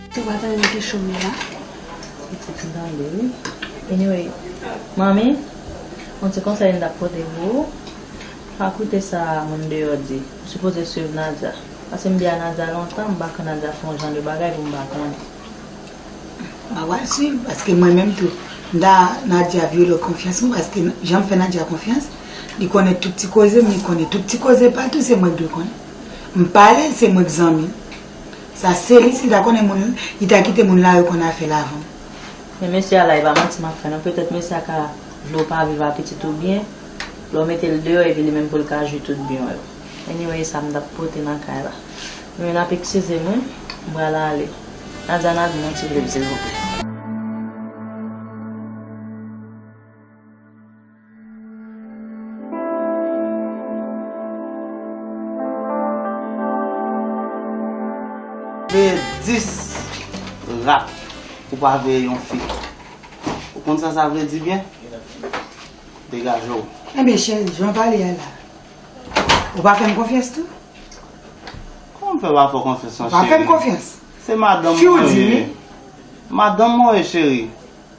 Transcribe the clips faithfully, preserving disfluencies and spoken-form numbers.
Ou pa tande m te chome la? Pitit m tande wi. Anyway, manmi, yon ti konsèy m t ap pote pou ou. Pa koute sa moun deyò di. Ou sipoze swiv Nadia. Paske m byen a Nadia lontan, m pa kwè Nadia fè yon jan de bagay pou m pa konnen. M pa pral swiv, paske mwen menm tou, m ta Nadia vyole konfyans mwen, paske jan m fè Nadia konfyans, li konnen tout ti koze m, li konnen tout ti koze pa l tou, se mwen k dwe konnen. M pale, se mwen k zanmi. Sa se li, si l ta konnen moun, li ta kite moun la yo konn afè l avan m. Men mesye a la, e pa manti m ap fè non. Petèt mesye a ka vle w pa viv a pitit ou byen, lè w mete l deyò, epi li menm pou l ka jwi tout byen w yo. Anyway, sa m t ap pote nan kay la. Men n ap eskize m wi, m pral ale. Nadia, n ap di m yon ti vle m, silvouplè. Vle dis rat ou pa veye yon fi. Ou konn sa sa vle di byen? Degaje w. Enben, cheri, jan w pale a la, ou pa fè m konfyans tou? Kòman m fè pa fè w konfyans, cheri? Ou pa fè m konfyans. Se madanm mwen ye. Madanm mwen ye, cheri.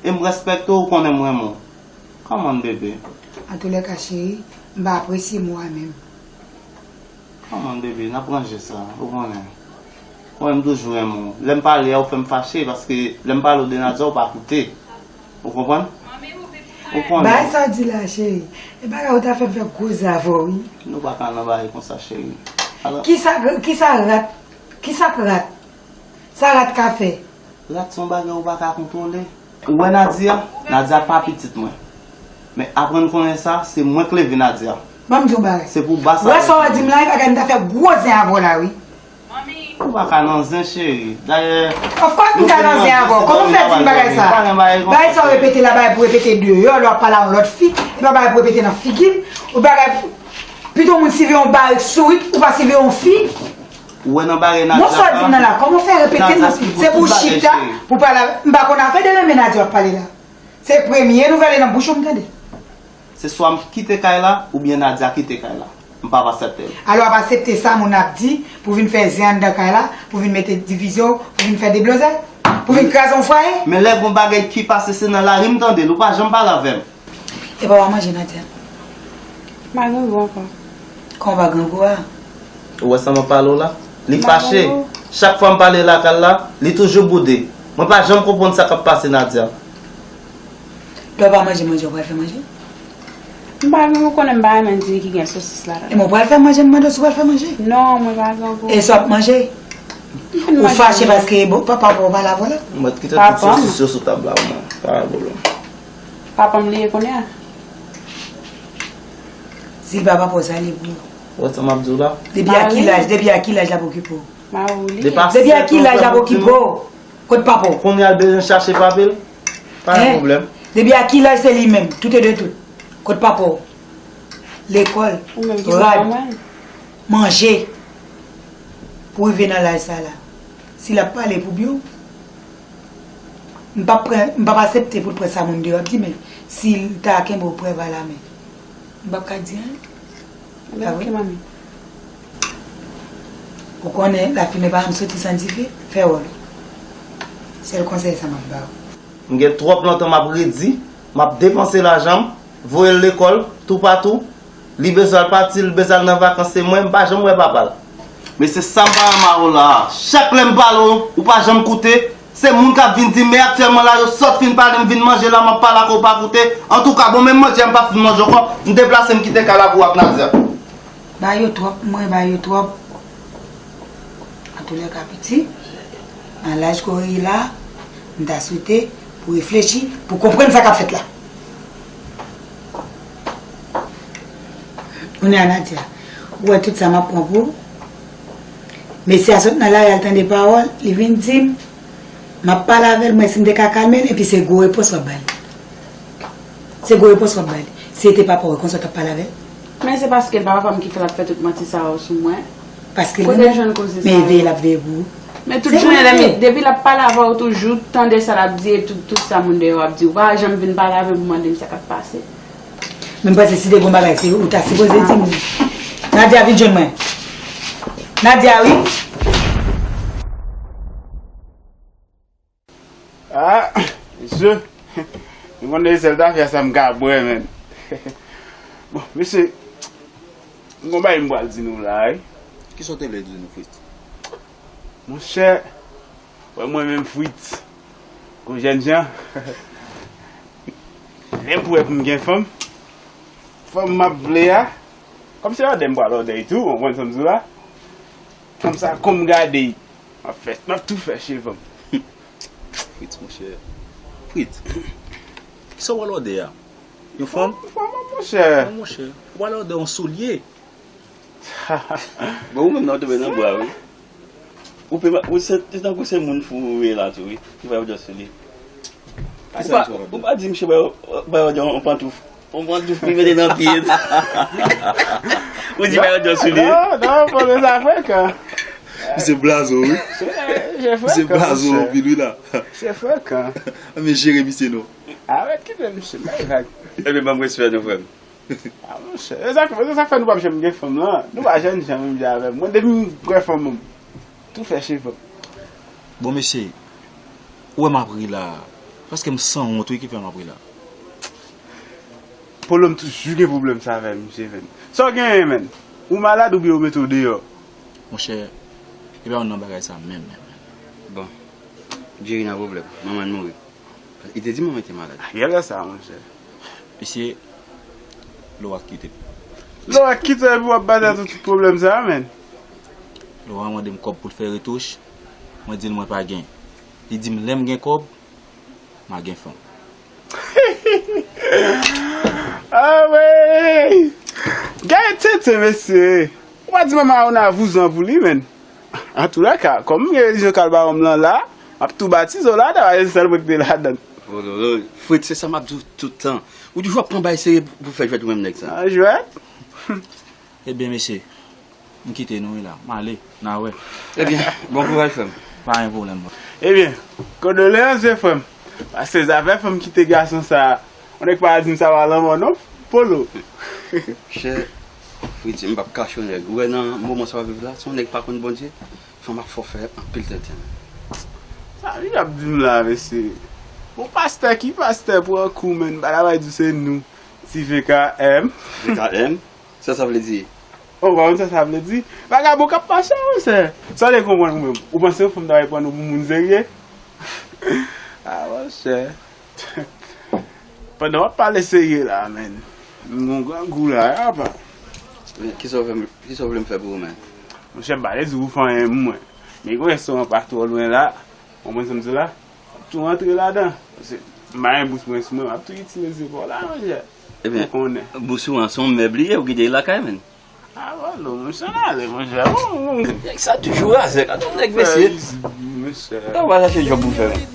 E m respekte w, ou konnen m renmen w. Come on, bebe. Antoulèka, cheri, m pa apresye mo a menm. Come on, bebe, n ap ranje sa, ou konnen. Ou konnen m toujou renmen w. Lè m pale a, ou fè m fache, paske lè m pale w de Nadia, ou pa koute. Ou konprann? Ou konnen. Bagay sa w di la, cheri, e bagay ou ta fè m fè gwo zafè, wi. Nou pa ka nan bagay konsa, cheri. Alò. Kisa, kisa rat, kisa k rat? Sa rat ka fè? Rat se yon bagay ou pa ka kontwole. Ou wè Nadia? Nadia pa pitit mwen. Men aprann konnen sa, se mwen k leve Nadia. Ban m di w yon bagay. Se pou ba sa. Ou wè sa w di m la, e bagay m ta fè gwo zen avè w la, wi. Ou pa ka nan zen, cheri. Dayè, of course m ka nan zen avè w. Kòman w fè di m bagay sa? Bagay sa w repete la, bagay pou repete deyò, lè w ap pale a yon lòt fi, e pa bagay pou repete nan figi m. Ou bagay, pito moun siveye yon barik sourit, ou pa siveye yon fi. Ou wè nan bagay Nadia. Bon, sa w di m nan la, kòman w fè repete m? Se pou chita, pou pale. M pa konn afè de renmen Nadia w ap pale la. Se premye nouvèl e nan bouch ou m tande. Se swa m kite kay la, oubyen Nadia kite kay la. M p ap aksepte l. Alò, w ap aksepte sa moun ap di pou vin fè zen anndan kay la, pou vin mete divizyon, pou vin fè deblozay, pou vin kraze yon fwaye? Men lè gon bagay ki pase, se nan lari m tande l, ou pa janm pale avè m. Epa w a manje, Nadia? M pa grangou ankò. Kòman w pa grangou a? Ou wè sa m ap pale w la? Li fache. Chak fwa m pale lakay la, li toujou boude. Mwen pa janm konprann sa k ap pase Nadia. Lè w pa manje, manje, w pral fè manje? M pa grangou, ou konnen m pa renmen diri ki gen sosis ladan l. E mwen pral fè manje, m mande w si w pral fè manje. Non, mwen pa grangou. E sa w ap manje? Ou fache paske papa w pale avè w la? Mwen kite tout sosis yo sou tab la pou mwen. Pa gen pwoblèm. Papa m li ye kounye a. Si l pa papa w, sa l ye pou ou? Ou wè sa m ap di w la? Depi a ki laj, depi a ki laj l ap okipe w? Depi a ki laj l ap okipe w? Kot papa w? Kounye a l bezwen chache papi l? Pa gen pwoblèm. Depi a ki laj se li menm, tout e de tout? Kot papa w? Lekòl, rad, manje. Pou rive nan laj sa la, si l ap pale pou byen w, m p ap pran, m p ap aksepte pou l pran sa moun deyò ap di, men si l ta kenbe w prèv a la men, m p ap ka di anyen. Ebyen, oke, manmi. Ou konnen, lafimen pa janm soti san dife, fè wòl ou. Sèl konsèy sa m ap ba w. M gen twòp lontan m ap redi, m ap depanse lajan m, voye l lekòl, toupatou. Li bezwen al pati, li bezwen al nan vakans, se mwen, m pa janm wè papa l. Men se sa m pa renmen avè w la a. Chak lè m pale w, ou pa janm koute. Se moun k ap vin di m, men aktyèlman la, yo sot fin pale m, vin manje la, m ap pale ak ou, ou pa koute. Antouka, bon, menm manje a m pa fin manje ankò, m deplase, m kite kay la pou w ak Nadia. Ba yo twòp, mwen ba yo twòp. Antoulèka, piti, nan laj ke w ye la, m ta swete pou w reflechi, pou w konprann sa k ap fèt la. Kounye a, Nadia, ou wè tout sa m ap pran pou ou? Mesye a sot nan lari al tande pawòl, li vin di m, m ap pale avè l, m wè si m te ka kalme l, epi se gwo repons w ap ba li. Se gwo repons w ap ba li. Si se te papa w, konsa w t ap pale avè l? Men se paske l pa papa m ki fè l ap fè tout manti sa yo sou mwen. Paske l renmen w. Men veye l ap veye pou ou. Men tout jounen, lè m, depi l ap pale avè w, toujou tande sa l ap di e tout, tout sa moun deyò ap di. Ou pa janm vin pale avè m pou mande m sa k ap pase. Men m panse si te gon bagay, se ou ta sipoze di m. Nadia, vin jwenn mwen. Nadia, wi. Ah, mesye, nou konn de sèl zafè sa m ka bwè, menn. Bon, mesye, m gon bagay m pral di nou la, wi. Kisa w te vle di nou, Fritz? Monchè, wè mwen menm Fritz, gon jènjan, lè m pou wè pou m gen fanm, fanm m ap vle a, kòm se lòdè m pral lòdè tou, w konprann sa m di w la? Fanm sa, kòm m gade, m ap fè, m ap tou fè cheve m. Fritz, monchè. Fritz, kisa w pral lòdè a? Yon fanm? Fanm, monchè. Non, monchè. Ou pral lòdè yon soulye. Bon, ou menm nan, ou tonbe nan bwa, wi. Ou pe, ou se, se tankou se moun fou ou ye la tou, wi. Ki bay òdè soulye. Ou pa, ou pa di misye bay, bay òdè yon pantouf. Yon pantouf li mete nan pye. Ou di bay òdè soulye. Non, non, polo sa frekan. Misye blaze w, wi. Misye blaze w anpil, wi, la. Misye frekan. Men jere misye non. Arèt kite misye, bay vag. Ebyen, ban m respè nou, frè m. Ah, monchè. E sa, e sa k fè nou p ap janm gen fanm lan. Nou pa jènjan menm jan avè m. Mwen, depi m pran fanm, m tou fè cheve m. Bon, mesye, ou wè m ap ri la. Paske m sanwont, wi, ki fè m ap ri la. Polo, m toujou gen pwoblèm sa avè misye, menn. Sa w genyen, menn? Ou malad oubyen yo mete w deyò? Monchè, e pa youn nan bagay sa menm, menm, menm. Bon, Jerry nan pwoblèm. Manman l mouri. Li te di manman l te malad. Genlè sa, monchè. Mesye, Laura kite m. Laura kite w epi w ap batay sou tout pwoblèm sa a, menn. Laura mande m kòb pou l fè retouch. Mwen di l mwen pa gen. Li di m lè m gen kòb, m a gen fanm. Ah, wi! Gade tenten, mesye! Ou pa di manman a ou nan vouzan pou li, menn. Antoulèka, kòm m gen relijyon Kalbawòm lan la, m ap tou batize w ladan, pa gen sèl mwen ki te ladan. Wololo, Fritz, se sa m ap di w tout tan. Ou toujou ap pran bagay serye pou fè jwèt ou menm nèg sa. Ah, jwèt? Ebyen, mesye, m kite nou wi la. M ale, n a wè. Ebyen, bon kouraj, frè m. Pa gen pwoblèm, bro. Ebyen, kondoleyans, vye frè m. Paske zafè fanm kite gason sa, yon nèg pa di m sa pa lanmò, non, Polo. Chè Fritz, m p ap kache w, nèg. Ou wè nan moman sa w ap viv la, se yon nèg pa konn Bondye. Fanm ak fòfè anpil tenten. Sa li ap di m la, mesye? Bon, pastè ki pastè pran kou, menn, bagay di se nou. Ti V K M. V K M? Sa sa vle di? Oh, pa konn sa sa vle di? Vagabon k ap mache a, monchè. Sa w te konprann ou menm? Ou panse yon fanm ta pran ou pou moun serye? Ah, monchè. Pandan w ap pale serye la, menn, m gon grangou la, apa. Men, kisa w vle m, kisa w vle m fè pou ou, menn? Monchè, m pa vle di ou fè anyen pou mwen. Men gon restoran pa twò lwen la. Ou konprann sa m di w la? M ap tou rantre ladan. Paske m pa gen bous mwen sou mwen, m ap tou itilize pa w la, monchè. Ebyen, ou konnen. Bous ou an se yon mèb li ye, ou kite l lakay, menn. Ah, bon, non, monchè, ale, monchè. Nèg sa toujou razè, gade yon nèg, mesye. Monchè. Ou va chache djòb pou fè, menn.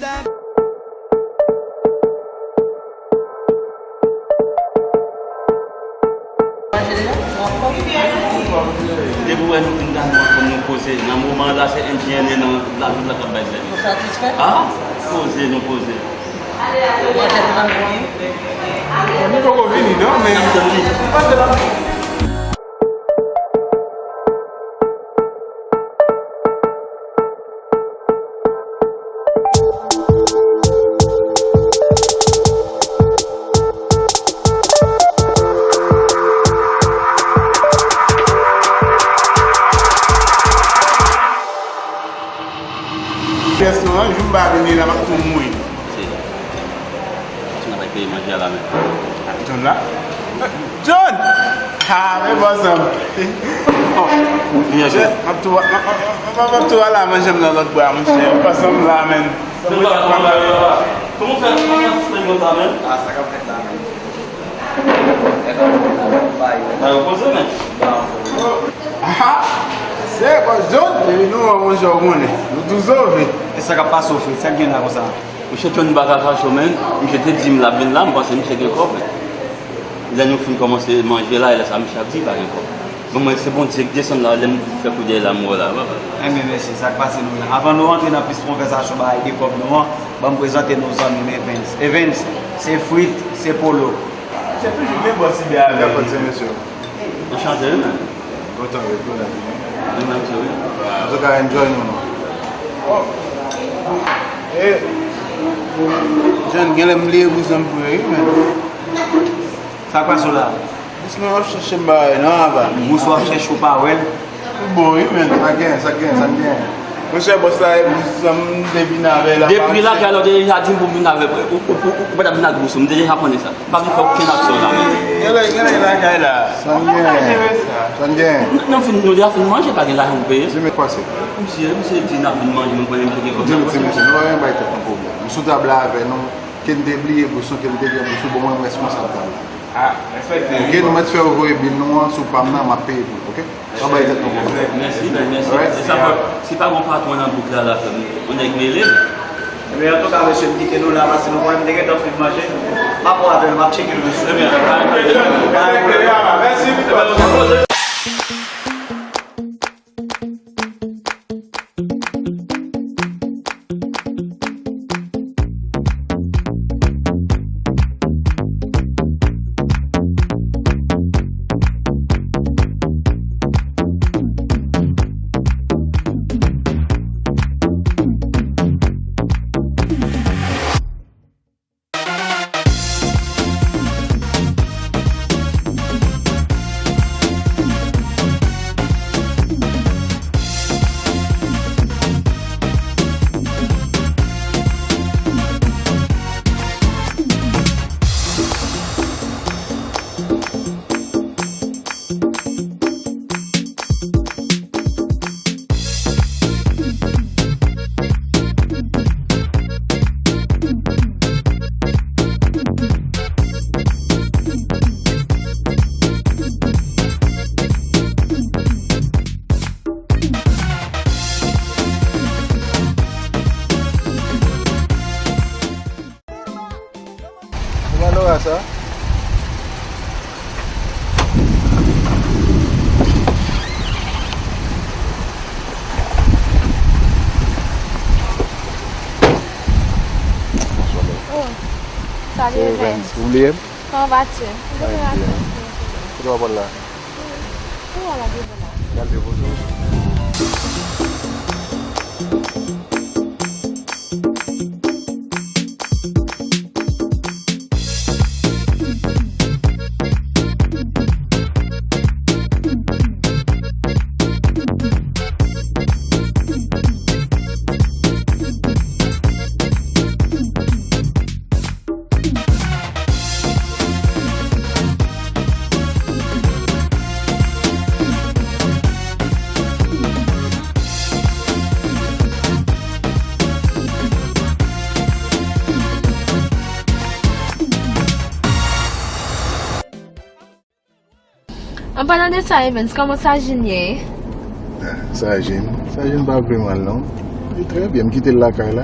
Depi w wè nou vin la, nou ansanm, nou poze. Nan moman la, se enjenyè nan lavil la k ap bay sèvis. Ou satisfè? Ah, poze, nou poze. Manje nou ann pran. Nou poko vini, non, men. N ap tann li. Pyès nou an, jou m pa vini la, m ap tou mouri. Ti nan bay peye manje a la menm. John la? John! Ha, men bòs an. Oh, byen jwe. M ap tou, m ap, m ap, m ap, m ap tou al la manje m nan lòt bra, monchè. Bòs an la, menn. Kòman w fè, kòman w fè sispann konsa, menn? Ah, sa k ap fèt la, menn? Ba yo poze, menn. Ah, se bòs John, epi nou, monchè, w konnen. Nou tou sove. E sa k ap pase w, Fritz? Sa k gen la konsa? Monchè John, m pa ka kache w, menn. Misye te di m l ap vin la, m panse misye gen kòb, menn. Lè nou fin kòmanse manje la, e lè sa misye ap di li pa gen kòb. Bon, mwen, se Bondye ki desann la, lè m fè kou dèyè la, m wè w la, papa. Enben, mesye, sa k pase nou la. Anvan nou rantre nan plis konvèsasyon bagay de kòb nou an, ban m prezante nou zanmi m Evens. Evens, se Fritz, se Polo. Se toujou gen bòs ide avè nou. Anchante, wi, menn. Kontan, wi, kontan. Nou menm tou, wi. Antouka, enjoy nou, non. Oh. Eh. John, genlè m bliye bous lan m pou yo, wi, men. Sa k pase w la? Bous mwen ap chèche m pa wè non, apa. Bous w ap chèche w pa wè l? Li bon, wi, men. Sa gen, sa gen, sa gen. Monchè, bòs la, e bous sa m te vin avè l la. Depi lakay la, w te deja di m pou m vin avè l. Ou, ou, ou, ou pa t ap vin ak bous ou, m te deja konnen sa. M pa vin fè okenn aksyon la, men. Genlè, genlè lakay la. Sa n gen? Sa n gen? Nou, nou fin, nou deja fin manje, pa gen lajan pou peye. Di m pase. Misye, misye di n ap vin manje, mwen konnen misye gen kòb. Di m, di m, di m, nou pa gen bay tèt nou pwoblèm. M sou tab la avè nou. Ke n te bliye bous ou, ke n te gen bous ou, bon, mwen, m reskonsab tab la. Ah, efektivman. Ok, nou mèt fè yo voye bil nou an sou pa m nan, m ap peye pou l, ok? Pa bay tèt nou pwoblèm. Mèsi, mèsi. Alright. E sa fè, si pa gon patwon nan bouk la, la, yon nèg mele. Ebyen, antouka, mesye, m kite nou la, paske nou konnen m te gentan fin manje. M ap wè avè l, m ap tcheke l, mesye. Ebyen, mèsi. Ou pa lora sa? Oh, salut, Evans. Evans. Ou bliye m? Kòman va tu? Mwen byen. Kote w ap al la? Ou wè la devan la. Gade devan sa. An palan de sa, Evans, kòman Sajin ye? Ah, Sajin, Sajin pa pi mal non. Li trè byen, m kite l lakay la.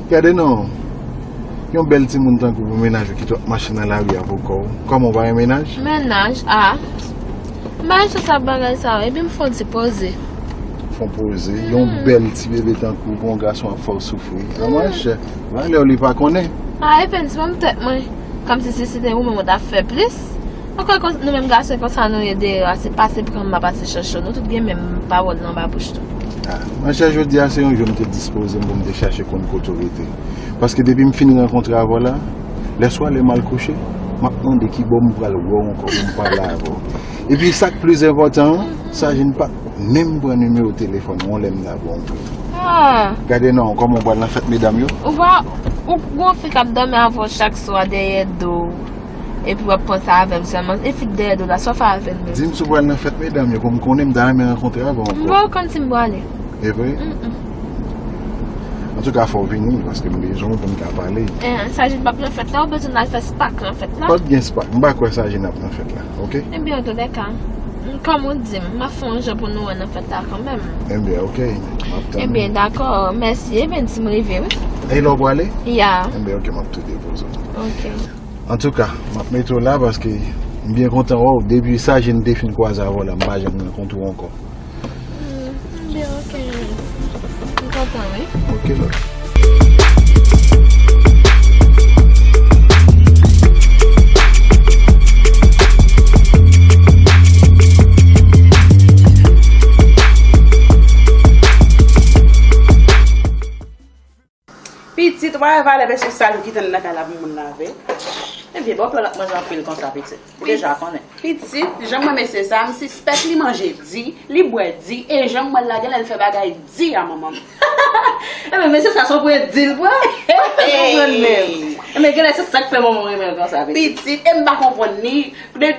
Gade non, yon bèl timoun tankou w, menaj ou kite w ap mache nan lari a pou kò w. Kòman, w pa gen menaj? Menaj? Ah. M pa gen chans ap bagay sa yo, epi m fè yon ti poze. Fè yon poze, yon bèl ti bebe tankou w, pou yon gason ap fè w soufri. Ah, monchè, valè w li pa konnen. Ah, Evans, ban m tèt mwen. Kòmsi si se te ou menm ou t ap fè plis. Ankò, nou menm gason konsa nou ye deyò a, se pase pran m, m a pase chèche w. Nou tout gen menm pawòl nan anba bouch nou. Ah, monchè, jodi a se yon jou m te dispoze m pou m te chache konn kote w rete. Paske depi m fin rankontre avè w la, lèswa lè m al kouche, m ap mande kibò m pral wè w ankò pou m pale avè w. Epi sa k plis enpòtan an, Sajin pa t menm pran nimewo telefòn mwen lè m t ap rankontre w. Ah. Gade non, kòman w pral nan fèt medam yo? Ou pa, ou gon fi k ap dòmi avè w chak swa dèyè do w. Epi w ap panse avè m sèlman. E fi dèyè do la, sa w fè avè l menm? Di m si w pral nan fèt medam yo, kòm m konnen m ta renmen rankontre avè w ankò. M pa konn si m prale. E vre? Mm, mm. Antouka, fò w vini, paske m bezwen w pou n ka pale. Eh, Sajin p ap nan fèt la, ou bezwen al fè spak nan fèt la? Pa t gen spak, m pa kwè Sajin ap nan fèt la, ok? Ebyen, antoulèka, kòm ou di m, m ap fè yon jan pou nou wè nan fèt la kanmenm. Ebyen, ok, m ap tann ou. Ebyen, dakò, mèsi, ebyen, di m rive, wi. E lè w prale? Ya. Ebyen, ok, m ap tou depoze w. Ok. Antouka, m ap mete w la paske m byen kontan wè w. Depi Sajin te fin kwaze avè w la, m pa janm rankontre w ankò. Hmm, m byen, ok. M kontan, wi. Ok, lòt. Pitit, w pa wè valè mesye sa yo ki tann nan kay la pou moun lave. Ebyen, bon, pè w ap manje anpil konsa, pitit. Ou deja konnen. Pitit, jan m wè mesye sa, m sispèk li manje di, li bwè di, e jan m wè l la, genlè l fè bagay di a manman m. Ebyen, mesye sa, se yon pwen di l pran. Mwen pa konprann menm. Ebyen, genlè se sa k fè manman w renmen l konsa, pitit. Pitit, e m pa konprann li. De,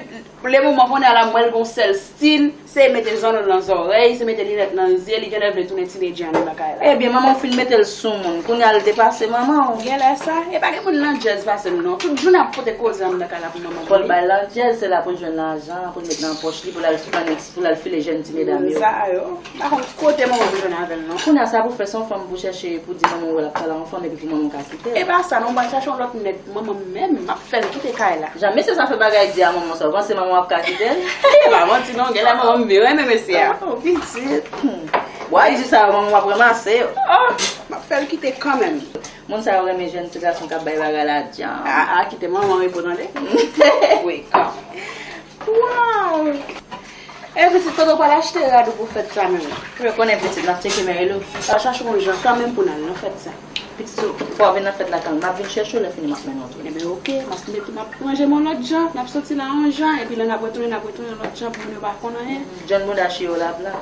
le moman kounye a la, m wè l gon sèl stil, se mete zanno nan zòrèy, se mete linèt nan zye, li genlè vle tounen tinedjè anndan kay la. Ebyen, manman w fin mete l sou moun, kounye a l depase manman w. Genlè sa, e pa gen moun landjèz pase l non. Tout jounen ap pote koze anndan kay la pou manman m. Fò l bay landjèz, se la pou l jwenn lajan, pou l met nan pòch li, pou l al flannen, pou l al file jèn ti medam yo. Sa yo, m pa konn kote manman m jwenn avè l non. Kounye a sa pou fè, se yon fanm pou chèche, pou di manman w wè l ap pale a yon fanm, epi pou manman w ka kite l. E pa sa non, m pral chache yon lòt nèg, manman m menm, m ap fè l kite kay la. Jan mesye sa fè bagay di a manman sa, ou panse manman w ap ka kite l? E pa manti non, genlè manman m vin renmen mesye a. Oh, pitit. Bwa di sa, manman w ap ranmase yo. Oh, m ap fè l kite kanmenm. Moun sa yo renmen jèn ti gason k ap bay bagay ladjan. A, a, kite manman repo tande. Wi, kan. Waw! E pitit, kote w pral achte rad ou pou fèt sa menm? Ou konnen pitit, n ap tcheke men Elo. Al chache yon jan kanmenm pou n al nan fèt sa. Pitit, ou fò w vin nan fèt la kanmenm. M ap vin chèche w, lè fini m ap mennen w tou. Ebyen, oke, m ap met, m ap ranje m yon lòt jan, n ap soti la yon jan, epi lè n ap retounen, n ap retounen yon lòt jan pou moun yo pa konn anyen. John Boudachi yo l ap la.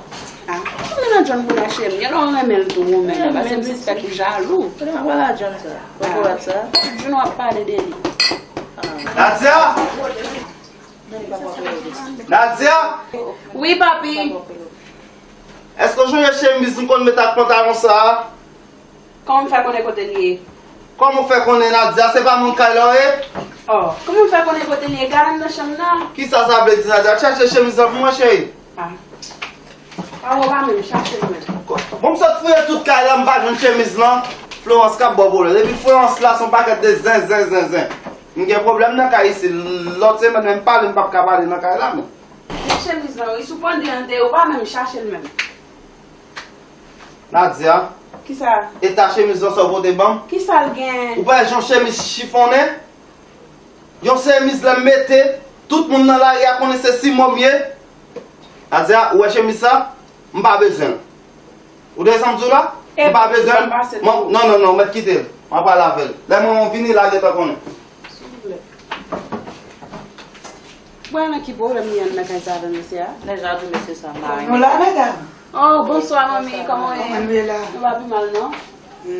A, kòman nan John Boudachi m? Genlè w renmen l tou ou menm, paske m sispèk ou jalou. Kote m ap pale a John sa? Kokorat sa? Tout jounen w ap pale de li. Nadia! Nadia! Wi, papi. Èske w sonje chemiz m konn met ak pantalon sa a? Kòman m fè konnen kote l ye? Kòman w fè konnen, Nadia? Se pa moun kay la w ye? Oh, kòman m fè konnen kote l ye? Gade anndan chanm nan. Kisa sa vle di, Nadia? Chèche chemiz lan pou mwen, cheri. A. A, ou pa menm chache l menm. Bon, m sot fouye tout kay la, m pa jwenn chemiz lan. Florence k ap ba w pwoblèm. Depi Florence la, se yon pakèt de zen, zen, zen, zen. M gen pwoblèm nan kay isi. Lòt semèn, menm pale, m p ap ka pale nan kay la, men. Men chemiz lan, wi, sou pande an te, ou pa menm chache l menm. Nadia. Kisa? Eta chemiz lan sa w pote ban m? Kisa l gen? Ou pa wè jan chemiz chifonnen? Yon chemiz lè m mete, tout moun nan lari a konnen se Simon m ye. Nadia, ou wè chemiz sa? M pa bezwen l. Ou tande sa m di w la? M pa bezwen l. Non, non, non, mèt kite l. M ap pale avè l. Lè manman w vini, l a gentan konnen. Silvouplè. Bon, nan ki pwoblèm li anndan kay sa avè mesye a? Deja di mesye sa, m pa renmen. Nou la, medam? Oh, bonswa, manmi, kòman w ye? Kòman nou ye la? Nou pa pi mal, non?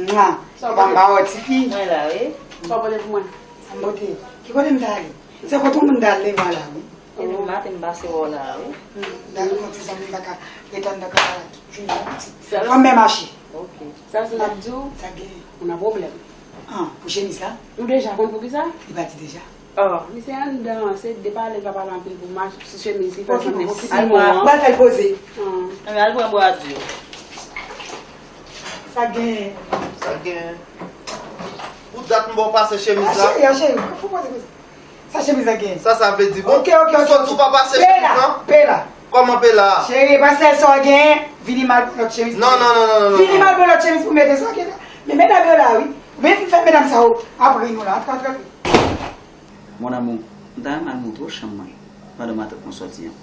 Mwa. Sa w pote? Mwa, tifi. Mwen la, wi. Sa w pote pou mwen? Sa m pote? Ki kote m ta ale? Se kote yon moun ta ale, vwala, wi. Epi maten m pase wè w la, wi. M ta ale yon ti zanmi m pa ka ret anndan kay la tout jounen, non, pitit. Fò m men mache. Ok. Sa se m ap di w? Sa gen? Ou nan pwoblèm. Ah, pou chemiz la? Ou deja konn poukisa? Li pa di deja. Oh, misye anndan, se de pale l pa pale anpil pou mach, sou chemiz li fè santi Simon an. Al fè l poze. Al pran bwa di. Sa gen? Sa gen? Pou dat m ba w pase chemiz la. A, cheri, a, cheri, fò poze, poze. Sa chemiz la gen? Sa, sa vle di bon. Ok, ok, ok. Sòti ou pa pase chemiz la? Pe la, pe la. Kòman pe la? Cheri, pase sa w gen, vini m al pran lòt chemiz. Non, non, non, non, non, non. Vini m al pran lòt chemiz pou mete sa w gen la. Men medam yo la, wi. Men fin fè medam sa yo ap ri nou la. Antre, antre, antre. Mon amour, m ta renmen al montre w chanm mwen pandan matant mwen sòti an.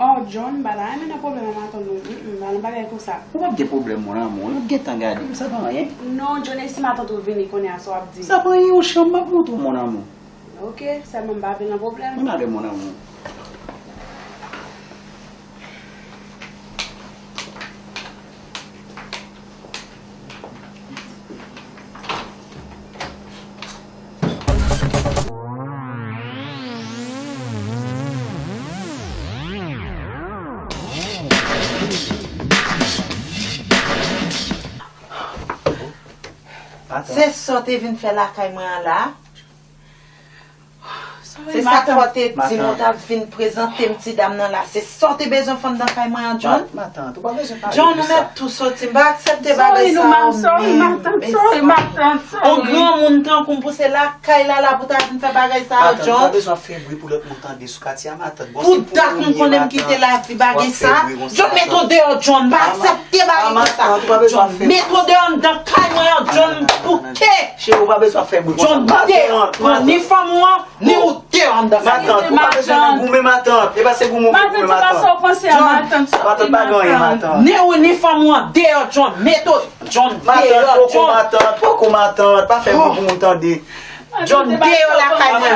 Oh, John, m pa ta renmen nan pwoblèm ak matant nou. Mm, mm, pa nan bagay konsa. Ou p ap gen pwoblèm, mon amour. L ap gentan gade m, sa pa anyen. Non, John, e si matant ou vini kounye a, sa w ap di? Sa pa anyen, yon chanm m ap montre w, mon amour. Ok, sèlman m pa vle nan pwoblèm. Mwen pa vle, mon amour. Se sa w te vin fè lakay mwen an la? Se sa k fè w te di m ou t ap vin prezante m ti dam nan la. Se sa w te bezwen fè m nan kay mwen an, John? Matant, ou pa bezwen pale de sa. John, ou mèt tou soti. M pa aksepte bagay sa yo menm. Sorry, matant, sorry, matant, sorry. On granmoun tankou m pou se lakay la la pou ta vin fè bagay sa yo, John. Matant, ou pa bezwen ap fè bri pou lòt moun tande sou katye a, matant. Bon, se pou ou m ye, matant. Pou dat m konnen m kite lavi bagay sa. John, mete w deyò, John. M pa aksepte bagay konsa. John, mete w deyò anndan kay mwen. John bouke. Cheri, ou pa bezwen fè bri konsa. John deyò. Pran ni fanm ou an, ni ou deyò anndan sa. Matant, ou pa bezwen nan goumen, matant. E pa se goumen ou vle goumen, matant. Matant, se pa sa w panse a, matant. Matant pa gen anyen, matant. Ni ou ni fanm ou an deyò, John. Mete w, John, deyò, John. Matant, poko, matant, poko, matant. Pa fè bri pou moun tande. John, deyò lakay mwen.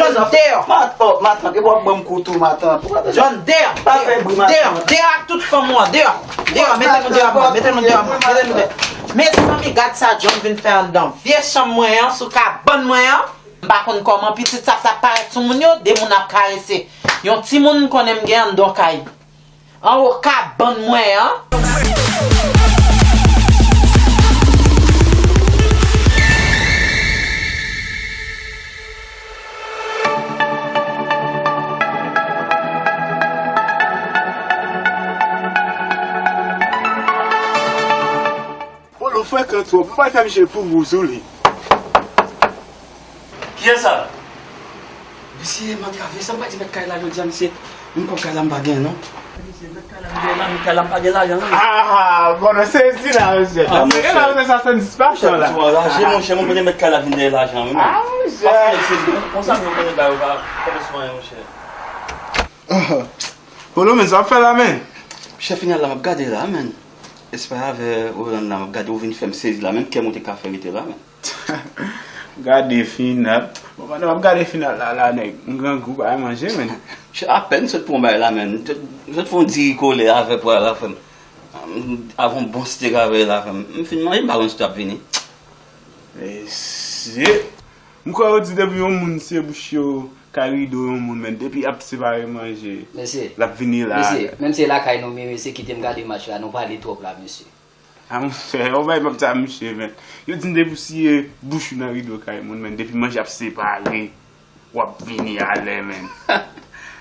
John, deyò. Matant, oh, matant, e w ap ban m kou tou, matant. John, deyò. Pa fè bri, matant. Deyò, deyò ak tout fanm ou an, deyò. Deyò, mete nou deyò, mete nou deyò, mete nou deyò. Mezanmi, gad sa John vin fè anndan vye chanm mwen an, sou kabann mwen an. M pa konn kòman pitit sa, sa parèt sou moun yo, de moun ap karese. Yon timoun m konnen m gen anndan kay. Anwo kabann mwen an. Polo frekan twòp, m pral fè misye pou gou sou li. Kiyès sa? Mesye, m antrave, sa m pral di mèt kay la jodi a, mesye? Menm kòb kay la m pa gen, non. Mesye, mèt kay la vin dèyè la, mèt kay la m pa gen lajan, non. Ah, bon, nou sezi la, mesye. Ah, mesye, la, mesye, sa se yon dispasyon la. Mesye, anraje, monchè, mwen konnen mèt kay la vin dèyè lajan, wi, men. Ah, monchè. Pa fè sezi, non. Konsa, mwen konnen ba yo pa, pa bezwen, monchè. Polo, men, sa w ap fè la, men? Chèf final la, m ap gade la, men. Espè avè Roland la, m ap gade, ou vin fè m sezi la, menm kè m ou te ka fè rete la, men. Gade final. Bon, pandan m ap gade final la, la, nèg, m grangou, pa manje, men. Chè, apèn sot pran bay la, men. Sot, sot fè yon diri kole avè pwa la, frè m. Avè yon bon stek avè la, frè m. M fin manje, m pa konn si t ap vini. Mesye. M kwè yo di depi yon moun se bouch yo ka rido yon moun, men depi ap separe manje, l ap vini la. Mesye, menm se lakay nou, men mesye kite m gade match la, nou pale twòp la, mesye. A monchè, yon bagay m ap di a misye, men. Yo di m depi w siye bouch ou nan rido kay moun, men depi manje ap separe, w ap vini alè, men.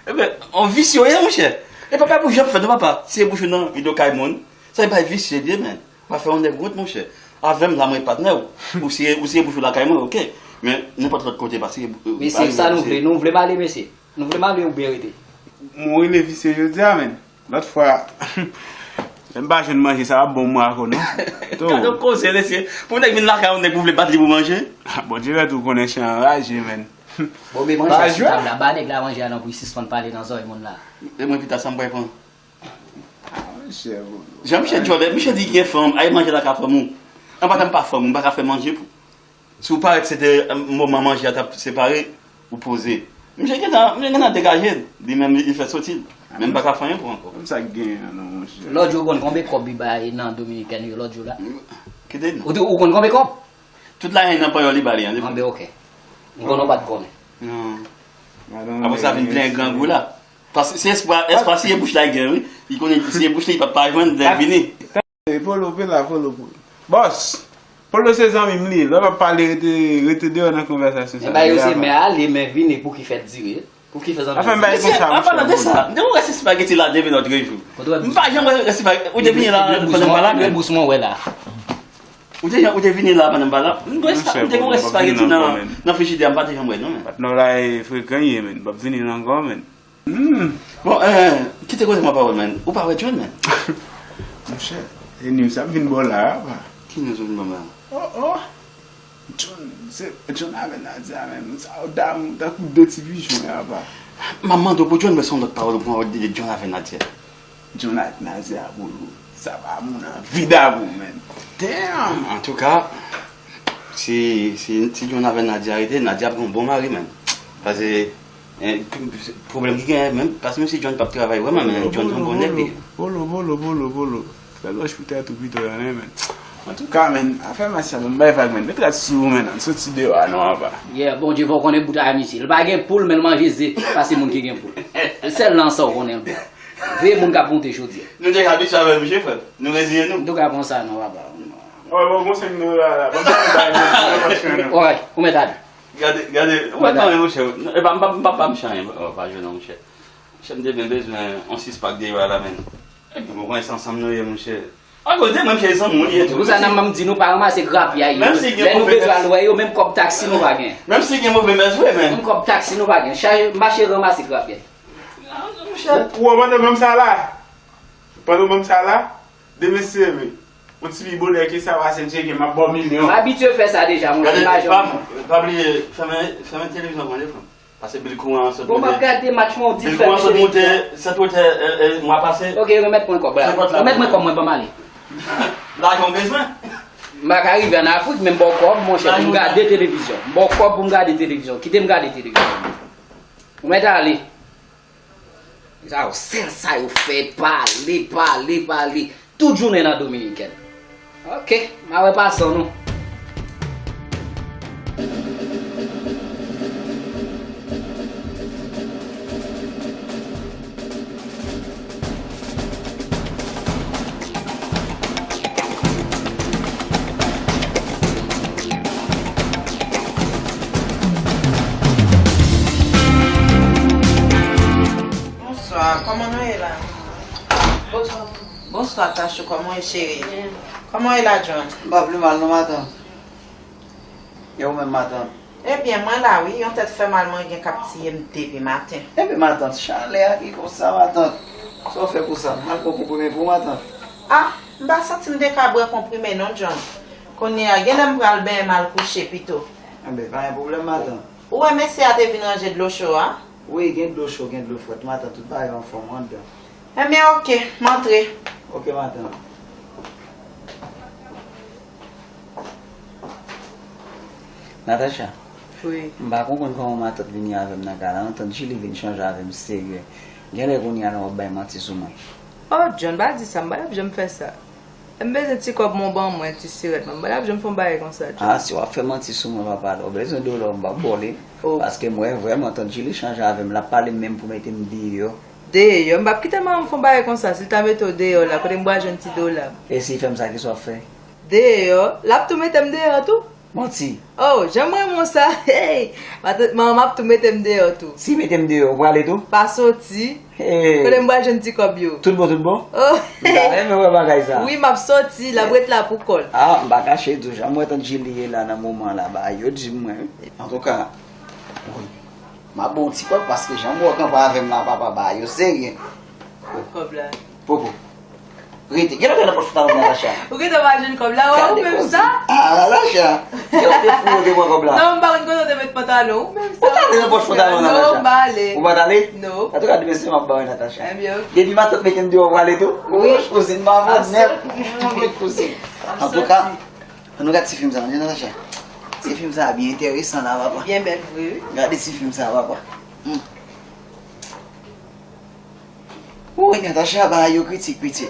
Ebyen, on visye w ye, monchè. E pa bay bouch w ap fè, non, papa. Siye bouch ou nan rido kay moun. Sa e bay visye l ye, men. Pa fè yon nèg wont, monchè. Avè m la, mwen patnè w. Ou siye, ou siye bouch ou lakay mwen, oke. Men nenpòt lòt kote, pa siye bou-, mesye, sa nou vle, nou vle m ale, mesye? Nou vle m ale oubyen rete? Mwen rele visye jodi a, men. Lòt fwa, lè m pa jwenn manje, sa p ap bon mwen ankò, non. Gade yon koze, mesye. Pou nèg vin lakay yon nèg pou vle bat li pou manje? Ah, Bondye fè tou konnen chen anraje, men. Bon, men manje a sou tab la. Ba nèg la manje a nan pri, sispann pale nan zòrèy moun la. E mwen pita sa m pral pran. Ah, monchè, Polo. Jan misye djòlè, misye di gen fanm, ay manje la ka fanm ou. An pa ta m pa fanm ou, m pa ka fè manje pou. Si w parèt se te, eh, moman manje a t ap separe, ou poze. Misye gentan, misye gentan degaje l, li menm li fè soti l. Men m pa ka fè anyen pou ankò. Kòm sa k genyen an non, monchè. Lòt jou ou konn konbyen kòb li bay nan Dominikèn yo lòt jou la? Kite l non. Ou te, ou konn konbyen kòb? Tout lajan nan panyòl li ba li an. Anben, oke. M konnen w pa t konnen. Non. Apre sa vin plenn grangou la. Paske se espwa, espwa siye bouch la gen, wi. Li konnen siye bouch li, li p ap pa jwenn lè l vini. Polo, pe la, Polo, Polo. Bòs, Polo se zanmi m li ye. Lè w ap pale, rete, rete deyò nan konvèsasyon sa. Enben, yo se men ale, men vini pou ki fèt dire. Pou ki fè zanmi. Anfen, bay konsa, an palan de sa, de ou rès espageti la depi lòt jou. M pa janm wè rès espageti. Ou te vini la pandan m pa la, men. Bous mwen wè la. Ou te, ou te vini la pandan m pa la. M te gen rès espageti nan, nan frijidè a, m pa te janm wè, non, men. Patnè w la e frekan ye, men. M p ap vini la ankò, men. Hmm. Bon, eh, kite koze mwen pawòl, men. Ou pa wè John, men? Monchè, e news ap vin ba w la, apa? Ki news ou vin ban mwen? Oh, oh. John, se, John avè Nadia, men. Sa yo damou tankou de ti pijon, apa? M ap mande w pou John, men se yon lòt pawòl ou pran, ou di de John avè Nadia. John ak Nadia, bolo. Sa pa moun anvi damou, men. Damn! Antouka, si, si, si John avè Nadia rete, Nadia ap gen yon bon mari, men. Paske, eh, pwoblèm ki genyen, men, paske menm si John p ap travay vrèman, men John se yon bon nèg li ye. Bolo, bolo, bolo, bolo. Fè lòj pou tèt ou pito, men. Antouka, men, afè Masyal, m bay vag, men. Met rad sou ou, men, ann soti deyò a non, apa. Yeah, Bondye fè w konnen bout a misye. L pa gen poul, men l manje ze, pase moun ki gen poul. Se sèl nan sa w konnen l bon. Veye moun k ap monte jodi a. Nou deja abitye avè misye, frè. Nou reziyen nou. M tou ka pran sa non, papa. Wè, wè, bon, se nou la, la. Bon, bon, bon, bon, bon, bon, bon. Wè, ou mèt ale. Gade, gade, ou mèt ale, monchè. E pa, m pa, m pa, pa m chanyen, pa jwe non, monchè. Monchè, m te byen bezwen yon sis pak deyò a la, men. Epi, bon, konn se ansanm nou ye, monchè. Akoz de mwen, monchè, zanmi w ye tou. Se pou sa nan m di nou pa ranmase grapi a yo. Menm si gen move mès. Lè nou bezwen al wè yo, menm kòb taksi nou pa gen. Menm si gen move mès vre, men. Menm kòb taksi nou pa gen. Chaje, mache ranmase grapi a. Ou, ou pandan menm sa la. Pandan menm sa la, de mesye, men. Yon ti pi bonè ke sa pase m tcheke, m ap ba w milyon. M abitye fè sa deja, monchè, m pa janm. Pa bliye, fèmen, fèmen televizyon mwen, frè m. Pase bil kouran an sot moute. Bon, m ap gade match mwen, w di fèmen televizyon. Bil kouran sot moute, sèt wotè, e, e, mwa pase. Ok, remèt mwen kòb la. Remèt mwen kòb mwen, ban m ale. Lajan w bezwen? M pa ka rive ann Afrik, men m ba w kòb, monchè, pou m gade televizyon. M ba w kòb pou m gade televizyon. Kite m gade televizyon. Ou mèt ale. Sa yo, sèl sa yo fè, pale, pale, pale. Tout jounen nan Dominikèn. Ok, m a wè pasan nou. Bonswa, kòman nou ye la? Bonswa. Bonswa, Tachou, kòman w ye, cheri? Byen. Kòman w ye la, John? M pa pi mal non, matant. E ou menm, matant? Ebyen, mwen la wi, yon tèt fè mal mwen gen k ap tiye m depi maten. Ebyen, matant, chalè a ki konsa, matant. Sa w fè pou sa? M al pran konprime pou ou, matant. Ah, m pa santi m te ka bwè konprime non, John. Kounye a, genlè m pral benyen m al kouche pito. Enben, pa gen pwoblèm, matant. Ou wè mesye a te vin ranje dlo cho a? Wi, gen dlo cho, gen dlo frèt, matant, tout bagay anfòm anndan. Enben, ok, m antre. Ok, matant. Natacha, wi, m pa konprann kòman matant vini avè m nan kay la non, tant Julie vin chanje avè m serye. Genlè kounye a la w ap bay manti sou mwen. Oh, John, pa di sa, m pa t ap janm fè sa. M bezwen ti kòb mwen, ban mwen ti sirèt mwen. M pa t ap janm fè yon bagay konsa, John. Ah, si w ap fè manti sou mwen, papa, lè w bezwen dola w, m p ap ba w li. Oh. Paske m wè vrèman tant Julie chanje avè m, l ap pale m menm pou mete m deyò. Deyò? M p ap kite manman m fè yon bagay konsa, si l ta mete w deyò la, kote m pral jwenn ti dola m? E si l fè m sa, kisa w ap fè? Deyò? L ap tou mete m deyò tou. Manti. Oh, jan m renmen w sa. Hey! Matant, manman m ap tou mete m deyò tou. Si mete m deyò, ou prale tou? Pa soti. Hey! Kote m pral jwenn ti kòb yo? Tout bon, tout bon? Oh! M ta renmen wè bagay sa. Wi, m ap soti, l ap ret la pou kò l. Ah, m pa kache di w, jan m wè tant Julie ye la nan moman la, bagay yo di m mwen. Antouka, wi. M ap ba w ti kòb paske jan m wè w kanpe avè m la, papa, bagay yo serye. Kòb la. Popo. Rete. Genlè w te nan pòch pantalon Natacha. Ou gentan pa jwenn kòb la, ou menm sa? Ah, Natacha. Genlè w te fou, ou te pran kòb la. Non, m pa konn kote w te met pantalon, ou menm sa. Ou pa te nan pòch pantalon Natacha. Non, m pa ale. Ou pa t ale? Non. Antouka, demen se m ap ba w Natacha. Ebyen, ok. Depi matant mete m deyò, ou prale tou? Wi. Ou kouzin m avè w nèt. Mwen, kouzin. Antouka, ann nou gad ti fim sa, non, Natacha. Ti fim sa byen enteresan la, papa. Byen bèl vre, wi. Gade ti fim sa, papa. Hmm. Woy, Natacha, bagay yo kritik, pitit.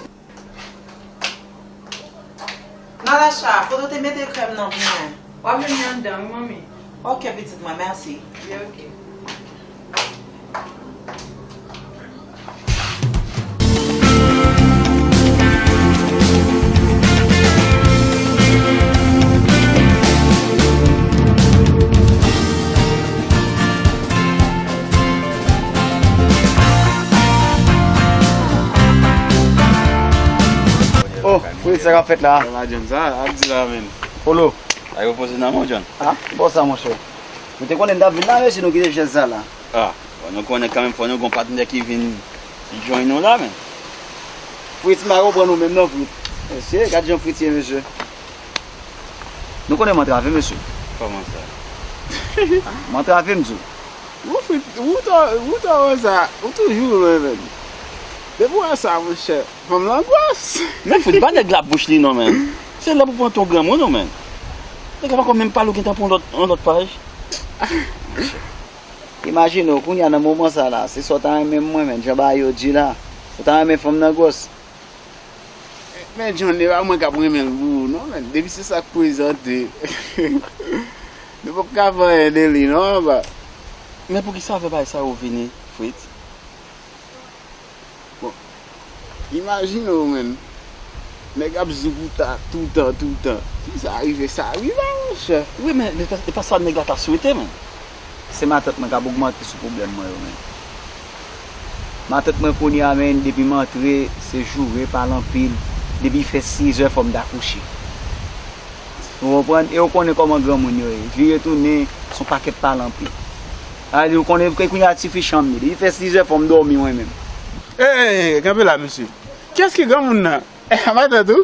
Natacha, kote w te mete krèm nan pou mwen? W ap jwenn li anndan, wi, manmi. Ok, pitit mwen, mèsi. Byen, ok. Oh, Fritz, sa k ap fèt la? Sa va, John? Sa ap di la, menm. Polo. Ay repoze nan men w, John. Ah, bon sa, monchè. Nou te konnen n t ap vin la, mesye, nou kite chèz sa la. Ah, bon, nou konnen kanmenm, fò nou gon patnè ki vin jwenn nou la, menm. Fritz, m pa konprann ou menm non, Fritz. Mesye, gad jan Fritz ye, mesye. Nou konnen m antrave, mesye. Kòman sa? Ah, m antrave, m di w. Ou Fritz, ou ta, ou ta wè sa, ou toujou lwen, menm. Depi w wè sa, monchè, fanm langwas. Men Fritz, ba nèg la bouch li non, menm. Se lè pou pran ton granmoun ou, menm. Nèg la pako menm pale, ou gentan pran yon lòt, yon lòt paj. Imajine w, kounye a nan moman sa la, se sa w ta renmen mwen, menm, jan bagay yo di la. Ou ta renmen fanm nan gwòs. Men John, e pa mwen k ap renmen l pou ou non, menm. Depi se sa k prezante. Nou p ap ka fè anyen de li non, papa. Men poukisa w fè bagay sa yo vini, Fritz? Bon, imajine w, menm. Nèg ap zoukouta toutan, toutan. Si sa rive, sa rive, monchè. Wi, men e pa, e pa sa nèg la ta swete, menm. Se matant mwen k ap ogmante sou pwoblèm mwen yo, menm. Matant mwen kounye a, menm, depi m antre, se joure, pale anpil. Depi fè sizè, fò m ta kouche. Ou konprann? E ou konnen kòman granmoun yo ye. Vire tounen, se yon pakèt pale anpil. A di, ou konnen, kounye a tifi chanm li. Depi fè sizè, fò m dòmi mwen menm. Ey, ey, ey, kanpe la, mesye. Kiyès ki granmoun nan? Eh, matant ou?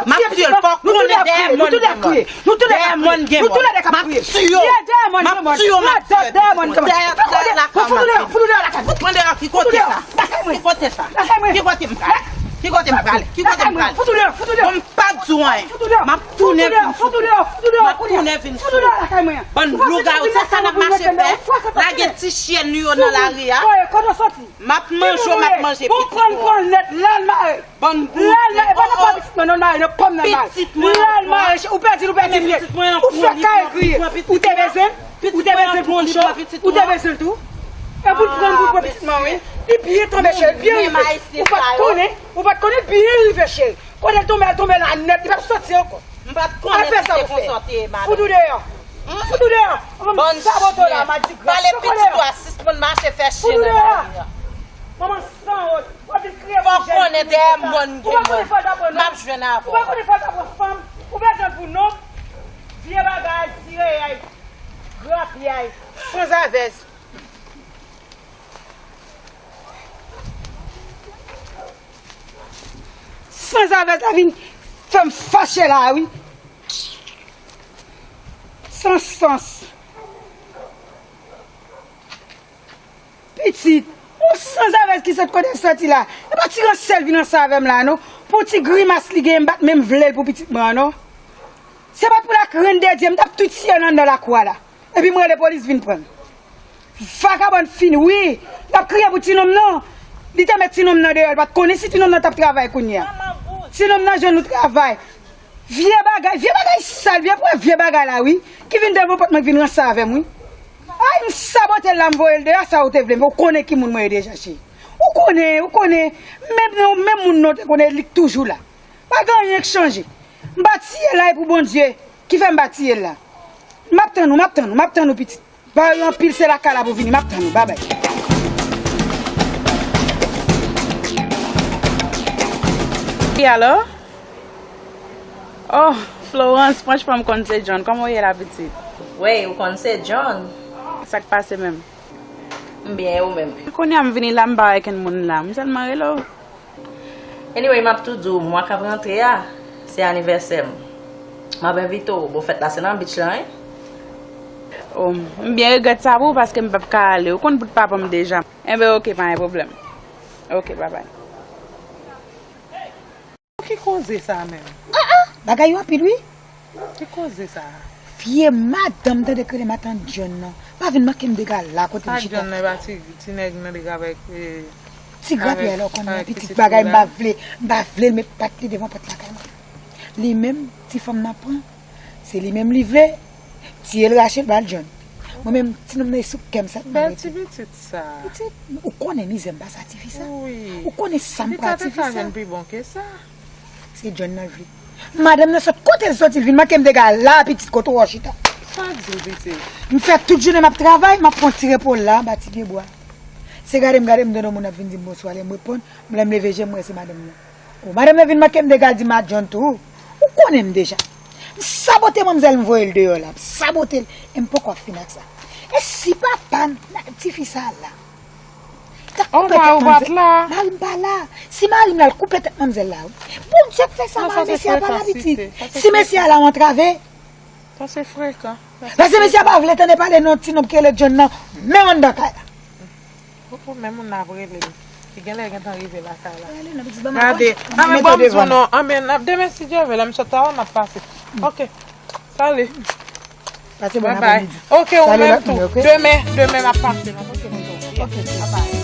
M ap tiye l, fò w konnen dèyè mòn gen mòn. Dèyè mòn gen mòn. M ap tiye w. M ap tiye w, m ap tiye w. Dèyè, dèyè lakay mwen. Fout mwen deyò, ki kote sa? Ki kote sa? Ki kote m prale? Ki kote m prale? Ki kote m prale? Bon, m pa di w anyen. M ap tounen vin sou ou. M ap tounen vin sou ou. Bann lougawou, se sa n ap mache fè. Lage ti chen nou yo nan lari a. M ap manje w, m ap manje pitit ou an. Bann boujou. Lal la, e pa nan pa pitit mwen non, l mare nan pòm nan, l mare. Pitit mwen ankò. Lal mare, ou pèdi l, ou pèdi l nèt. Ou fè kay griye. Ou te bezwen l? Ou te bezwen l pou kouche w? Ou te bezwen l tou? E pou l pran, pou l pran pitit mwen, wi. Li byen tonbe, cheri, byen rive. Ou pa t konnen, ou pa t konnen, byen rive, cheri. Kote l tonbe, l tonbe la nèt, li p ap soti ankò. M pa t konnen si se konsa w te ye, madanm. Fout ou deyò. Fout ou deyò. Bann chen. Pale pitit ou a, sispann mache fè chen nan lari a. Manman sanwont. W ap vin kriye pou jèn fi konsa. Fò w konnen dèyè mòn gen mòn. M ap jwenn avè w. Ou pa konnen fò l ta pran fanm. Ou bezwen l pou nonm. Vye bagay, sireyay, grapyay, sanzavèz. Sanzavèz la vin fè m fache la, wi. San sans. Pitit, yon sanzavèz ki sot kote l soti la. E pa ti ransè l vin ansanm avè m la, non. Pou ti grimas li genyen, m pa t menm vle l pou pitit mwen an, non. Se pa t pou la grenn de Dye, m t ap tou tiye l anndan lakou a la. Epi m rele polis vin pran l. Vagabòn fin, wi. L ap kriye pou ti nonm nan. Li te met ti nonm nan deyò, l pa t konnen si ti nonm nan t ap travay kounye a. Ti nonm nan jwenn yon travay. Vye bagay, vye bagay sal, vye pwè vye bagay la, wi. Ki vin devan pòt mwen, ki vin ranse avè m, wi. Ay, m sabote l la, m voye l deyò, sa ou te vle, men ou konnen ki moun mwen ye deja, cheri. Ou konnen, ou konnen, menm, menm moun nan ou te konnen, li k toujou la. Pa gen anyen k chanje. M pa tiye l la, e pou Bondye ki fè m pa tiye l la. M ap tann ou, m ap tann ou, m ap tann ou, pitit. Ba yo anpil, se lakay la pou vini, m ap tann ou, babay. Wi, alo? Oh, Florence, franchman, m konn se John. Kòman w ye la, pitit? Wi, ou konn se John. Sa k pase menm? M byen, e ou menm? Kounye a m vini la, m pa wè kenn moun la. M sèlman rele w. Anyway, m ap tou di w, mwa k ap rantre a, se anivèsè m. M ap envite w, bon, fèt la se nan beach la, wi. Oh, m byen regrèt sa pou ou, paske m p ap ka ale. Ou konn bout papa m deja. Enben, oke, pa gen pwoblèm. Oke, babay. Ki koze sa menm? Ah, ah! Bagay yo anpil, wi. Ki koze sa? Vye madanm, tande k rele matant John nan. Pa vin manke m dega la, kote m chita. John nan, e pa ti, ti nèg nan dega avèk, eh, ti grapyay la, ou konnen, pitit bagay, m pa vle, m pa vle l met pat li devan pòt lakay mwen. Li menm, ti fanm nan pran. Se li menm li vle. Tiye l, rache l, ba l John. Mwen menm, ti nonm nan e sou kè m sa. Bèl ti pitit sa. Pitit, ou konnen mizè m pase a tifi sa. Ou konnen sa m pran a tifi sa. Li ta te ka vin pi bon ke sa. Se John nan l vle. Madanm nan sot kote l soti, l vin manke m dega la, pitit, kote w chita. Sa di l, pitit? M fè tout jounen m ap travay, m ap pran ti repo la, anba ti pye bwa. Se gade m gade m tande yon moun ap vin di m bonswa, lè m reponn, lè m leve je m wè se madanm nan. O, madanm nan vin manke m dega, l di m a John tou. Ou konnen m deja. M sabote manmzèl, m voye l deyò la. M sabote l, e m poko ap fin ak sa. E si papa n, tifi sa la, ta koupe tèt manmzèl. Mari m pa la. Si mari m la, l koupe tèt manmzèl la, wi. Bondye k fè sa, mari mesye a pa la, pitit. Si mesye a la, w antrave. Sa se frekan. Paske mesye a pa vle tande pale non ti nonm ki rele John nan, menm anndan kay la. Ou pou menm moun nan ap rele. Li genlè gentan rive lakay la. Gade, anben ban m di w non, anben demen si Dye vle, lè m sot travay m ap pase. Ok. Sali. Pase bon apremidi. Ok, ou menm tou. Demen, demen m ap pase non. Ok, ok. Bye bye.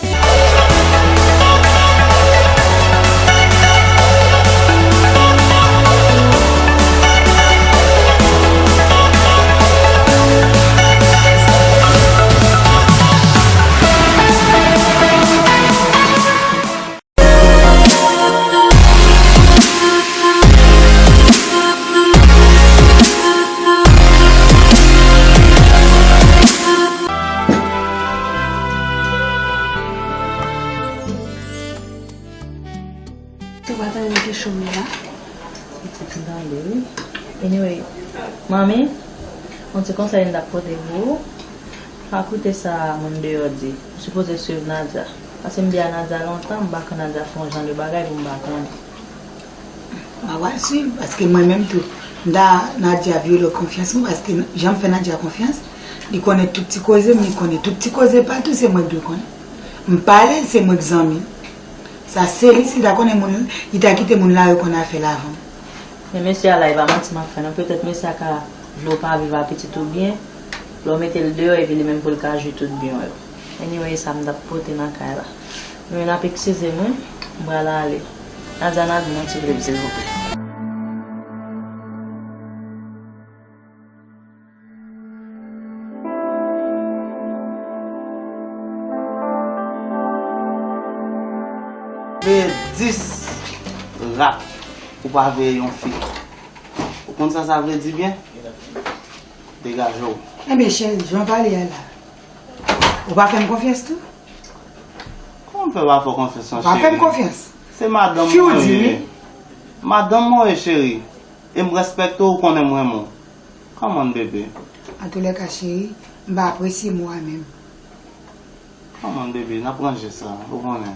Ou pa tande m te chome la? Pitit m tande wi. Anyway, manmi, yon ti konsèy m t ap pote pou ou. Pa koute sa moun deyò di. Ou sipoze swiv Nadia. Paske m di a Nadia lontan, m pa konn Nadia fè yon jan de bagay pou m pa konnen. M pa pral swiv, paske mwen menm tou, m ta Nadia vyole konfyans mwen, paske jan m fè Nadia konfyans, li konnen tout ti koze m, li konnen tout ti koze pa tou, se mwen k dwe konnen. M pale, se mwen k zanmi l. Sa se li, si l ta konnen moun, li ta kite moun la yo konn afè l avan m. Men mesye a la, e pa manti m ap fè non. Petèt mesye a ka vle w pa viv a pitit ou byen, lè w mete l deyò, epi li menm pou l ka jwi tout byen w yo. Anyway, sa m t ap pote nan kay la. Men n ap eskize m wi, m pral ale. Nadia, n a di m yon ti lèv, silvouplè. Veye dis rat, ou pa veye yon fi. Ou konn sa sa vle di byen? Degaje w. Enben, cheri, jan w pale a la, ou pa fè m konfyans tou? Kòman m fè pa fè w konfyans, cheri? Ou pa fè m konfyans. Se madanm mwen ye. Madanm mwen ye, cheri. E m respekte w, ou konnen m renmen w. Come on, bebe. Antoulèka, cheri, m pa apresye mo a menm. Come on, bebe, n ap ranje sa, ou konnen.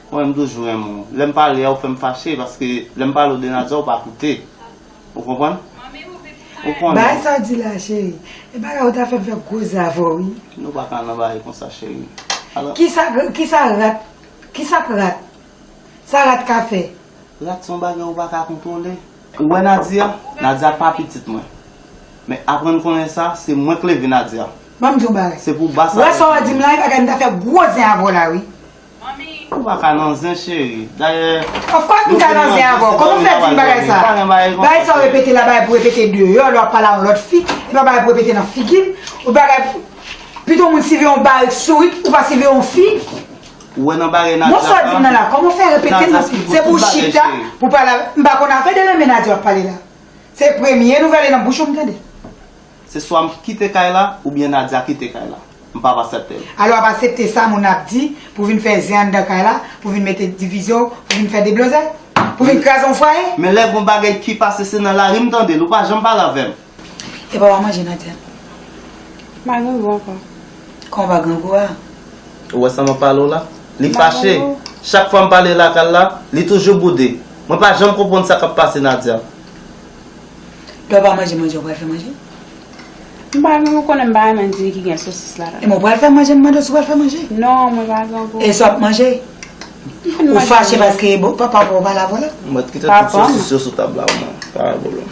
Ou konnen m toujou renmen w. Lè m pale a, ou fè m fache, paske lè m pale w de Nadia, ou pa koute. Ou konprann? Ou konnen. Bagay sa w di la, cheri, e bagay ou ta fè m fè gwo zafè, wi. Nou pa ka nan bagay konsa, cheri. Kisa, kisa rat, kisa k rat? Sa rat ka fè? Rat se yon bagay ou pa ka kontwole. Ou wè Nadia? Nadia pa pitit mwen. Men aprann konnen sa, se mwen k leve Nadia. Ban m di w bagay. Se pou ba sa. Ou wè sa w di m la, e bagay m ta fè gwo zen avè w la, wi. Ou pa ka nan zen, cheri. Dayè, of course m ka nan zen avè w. Kòman w fè di m bagay sa? Bagay sa w repete la, bagay pou repete deyò, lè w ap pale a yon lòt fi, e pa bagay pou repete nan figi m, ou bagay pou, pito moun siveye yon barik sourit, ou pa siveye yon fi. Ou wè nan bagay Nadia sa. Bon, sa w di m nan la, kòman w fè repete l nan figi m? Se pou w chita, pou w pale avè m, m pa konn afè de renmen Nadia w ap pale la. Se premye nouvèl e nan bouch ou m tande. Se swa m kite kay la, oubyen Nadia kite kay la. M p ap aksepte l. Alò, w ap aksepte sa moun ap di pou vin fè zen anndan kay la, pou vin mete divizyon, pou vin fè deblozay, pou vin kraze yon fwaye? Men lè gon bagay ki pase, se nan lari m tande l, ou pa janm pale avè m. Epa w a manje, Nadia? M pa grangou ankò. Kòman w pa grangou a? Ou wè sa m ap pale w la? Li fache. Chak fwa m pale lakay la, li toujou boude. Mwen pa janm konprann sa k ap pase, Nadia. Lè w pa manje, manje, w pral fè manje? M pa renmen, ou konnen m pa renmen di ki gen sosis ladan. E mwen pral fè manje, m mande w si w pral fè manje. Non, mwen pa grangou. E sa w ap manje? Ou fache paske papa pa w pale avè w la? Mwen kite tout sosis yo sou tab la, ou menm. Pa gen pwoblèm.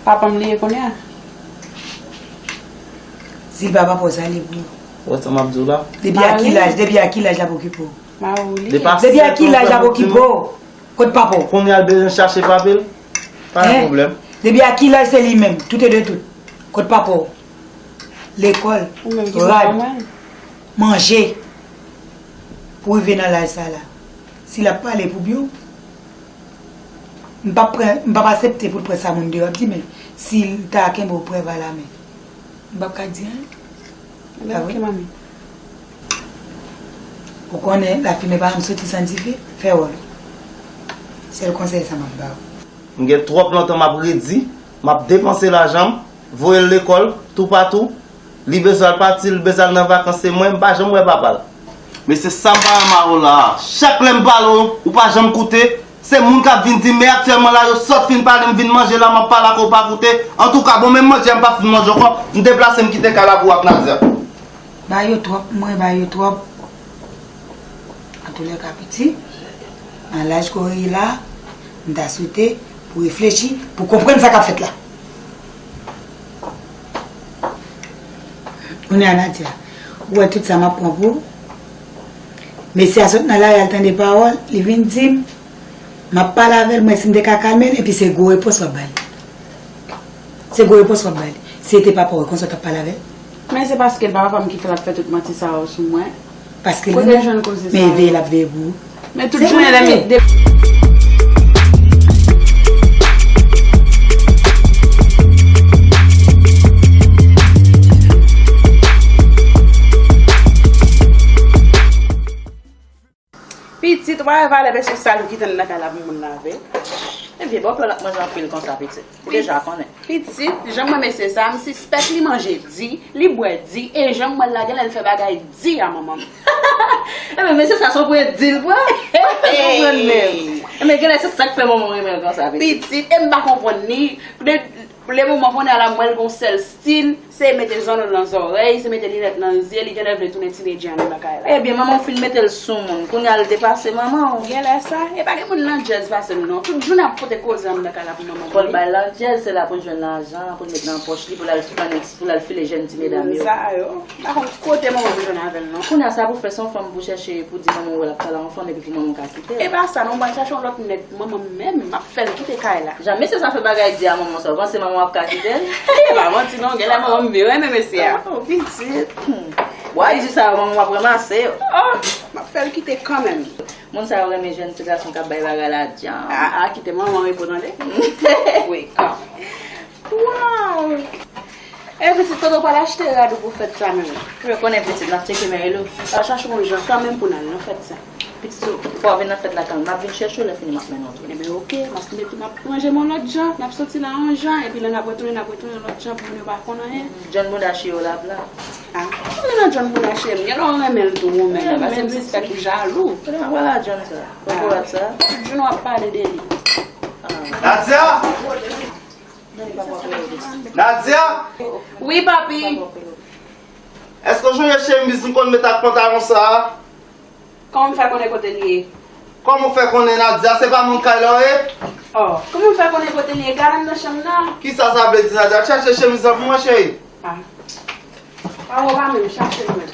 Papa m li ye kounye a. Zilba, papa w sa li pou ou? Ou wè sa m ap di w la? Depi a ki laj, depi a ki laj l ap okipe w? Depi a ki laj l ap okipe w? Kot papa w? Kounye a l bezwen chache papi l? Pa gen pwoblèm. Depi a ki laj se li menm, tout e de tout. Kot papa w? Lekòl, rad, manje. Pou rive nan laj sa la, si l ap pale pou byen w, m p ap pran, m p ap asepte pou l pran sa moun deyò ap di, men si l ta kenbe w prèv alamen, m p ap ka di anyen. Ebyen, oke, manmi. Ou konnen lafimen pa janm soti san dife, fè wòl ou. Sèl konsèy sa m ap ba w. M gen twòp lontan m ap redi, m ap depanse lajan m, voye l lekòl, toupatou. Li bezwen al pati, li bezwen al nan vakans, se mwen, m pa janm wè papa l. Mesye, sa m pa renmen avè w la a. Chak lè m pale w, ou pa janm koute. Se moun k ap vin di m, men aktyèlman la, yo sot fin pale, m vin manje la, m ap pale ak ou, ou pa koute. Antouka, bon, menm manje a m pa fin manje ankò, m deplase, m kite kay la pou w ak Nadia. Ba yo twòp, mwen ba yo twòp. Antoulèka, pitit, nan laj ke w ye la, m ta swete pou w reflechi, pou w konprann sa k ap fèt la. Kounye a, Nadia, ou wè tout sa m ap pran pou ou? Mesye a sot nan lari, al tande pawòl, li vin di m, m ap pale avè l, m wè si m te ka kalme l, epi se gwo repons w ap ba li. Se gwo repons w ap ba li. Si se te papa w, konsa w t ap pale avè l? Men se paske l pa papa m ki fè l ap fè tout manti sa yo sou mwen. Paske li menm, men veye l ap veye pou ou. Men tout jounen lè m de- Pitit, ou pa wè valè mesye sa nou kite n nan kay la pou moun lave? E vye bòpè l ap manje anpil konsa, pitit. Ou deja konnen. Pitit, jan m wè mesye sa, m sispèk li manje di, li bwè di, e jan m wè l la, genlè l fè bagay di a manman m. Ebyen, mesye sa, se yon pwen di l pran. Ou pa konprann menm. Ebyen, genlè se sa k fè manman w renmen l konsa, pitit. Pitit, e m pa konprann li. De, le moman kounye a la, m wè l gon sèl stil. Se mete zanno nan zòrèy, se mete linèt nan zye, li genlè vle tounen tinedja anndan kay la. Ebyen, manman w fin mete l sou moun, kounye a l depase manman w. Genlè sa, e pa gen moun landjèz pase m non. Tout jounen ap pote koze anndan kay la pou manman m. Fò l bay landjèz, se la pou l jwenn lajan, pou l met nan pòch li, pou l al file jèn ti medam yo. Sa yo, m pa konn kote manman m jwenn avè l non. Kounye a sa pou fè, se yon fanm pou chèche, pou di manman w wè l ap pale a yon fanm epi pou manman w ka kite l. E pa sa non, m pral chache yon lòt nèg, manman m menm, m ap fè l kite kay la. Jan mesye sa fè bagay di a manman sa, ou panse manman w ap ka kite l? E pa manti non, genlè manman m byen renmen mesye a. Oh, pitit. Hmm. Bò a di sa yo, manman w ap ranmase yo. Oh, m ap fè l kite kanmenm. Moun sa yo renmen jèn ti gason k ap bay bagay la djanm. Ah, ah, kite manman repo tande. Wi, kan. Waw! E pitit, kote w pral achte rad ou pou fèt sa menm? Ou konnen pitit, n ap tcheke men Elo. Al chache yon jan kanmenm pou n al nan fèt sa. Pitit, fò w vin nan fèt la kanmenm. M ap vin chèche w, lè fini m ap mennen w tou. Ebyen, oke, m ap met, m ap ranje m yon lòt jan, n ap soti la yon jan, epi lè n ap retounen, n ap retounen yon lòt jan pou moun yo pa konn anyen. John Bondachi yo la pla. Ah, m nan John Bondachi, m gen lè w renmen l tou, ou menm, paske m sispèk ou jalou. Kote w pral a John sa? Kokorat sa? Tout jounen w ap pale de li. Nadia! Nadia! Wi, papi. Èske w sonje chemiz m konn met ak pantalon sa a? Kòman m fè konnen kote l ye? Kòman w fè konnen, Nadia? Se pa moun kay la w ye? Oh, kòman m fè konnen kote l ye? Gade anndan chanm nan. Kisa sa vle di, Nadia? Al chache chemiz la pou mwen, cheri. Ah. Awo pa menm chache l menm.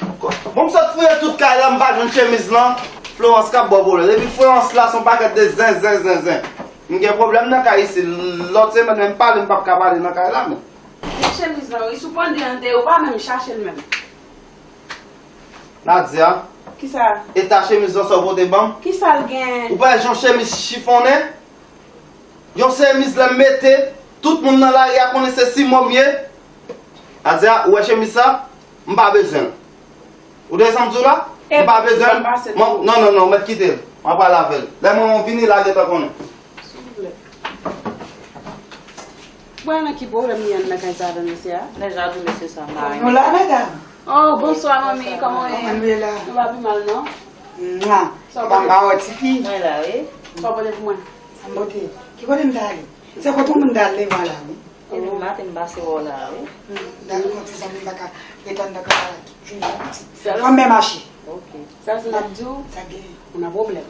Bon, m sot fouye tout kay la, m pa jwenn chemiz lan. Florence k ap ba w pwoblèm. Epi Florence la, se yon pakèt de zen, zen, zen, zen. M gen pwoblèm nan kay isi. Lòt semèn, menm pale, m p ap ka pale nan kay la, men. Men chemiz lan, wi, sou pande an te, ou pa menm chache l menm. Nadia. Kisa? Eta chemiz lan sa w pote ban m? Kisa l gen? Ou pa wè jan chemiz chifonnen? Yon chemiz lè m mete, tout moun nan lari a konnen se Simon m ye. Nadia, ou wè chemiz sa? M pa bezwen l. Ou tande sa m di w la? M pa bezwen l. Non, non, non, ou mèt kite l. M ap pale avè l. Lè manman w vini, l a gentan konnen. Silvouplè. Bon, nan ki pwoblèm li anndan kay sa avè mesye a? Nèg jalou mesye sa, mari. Nou la, medam? Oh, bonswa, manmi, kòman w ye? Kòman nou ye la? Nou pa pi mal, non? Mwa. Sa w pote? Ban m ba w tifi. Mwen la, wi. Sa w pote pou mwen? Sa m pote? Ki kote m ta ale? Se kote yon moun ta ale, mwa la, wi. Epi maten m pase wè w la, wi. M ta vin yon ti zanmi m pa ka ret anndan kay la tout jounen, non, pitit. Fò m men mache. Ok. Sèl sa m ap di w, sa gen, ou nan pwoblèm.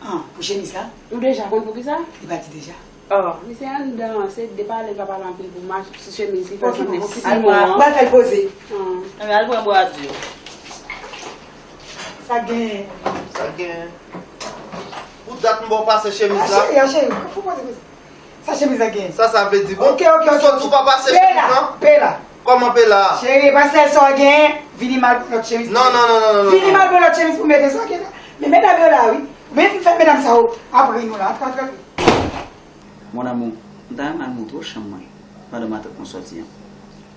Ah, pou chemiz la? Ou deja konn poukisa? Li pa di deja. Oh, misye anndan, se de pale l pa pale anpil pou mach, sou chemiz li fè sanble Simon an. Ba fè l poze. Ah. Anben, al pran bwadi w. Sa gen. Sa gen. Pou dat m ba w pase chemiz la. Ah, cheri, ah, cheri, fò poze, poze. Sa chemiz la gen? Sa, sa vle di, bon, ok, ok, ok, sòti, ok, ou pa pase chemiz la? Pe la, pe la. Kòman pe la? Cheri, pa sèl sa w genyen, vini m al pran lòt chemiz. Non, non, non, non, non, non. Vini m al pran lòt chemiz pou mete sa w gen la. Men medam yo la, wi. Ou byen fin fè medam sa yo ap ri nou la. Antre, antre, antre. Mon amour, m ta renmen al montre w chanm mwen pandan matant mwen sòti an.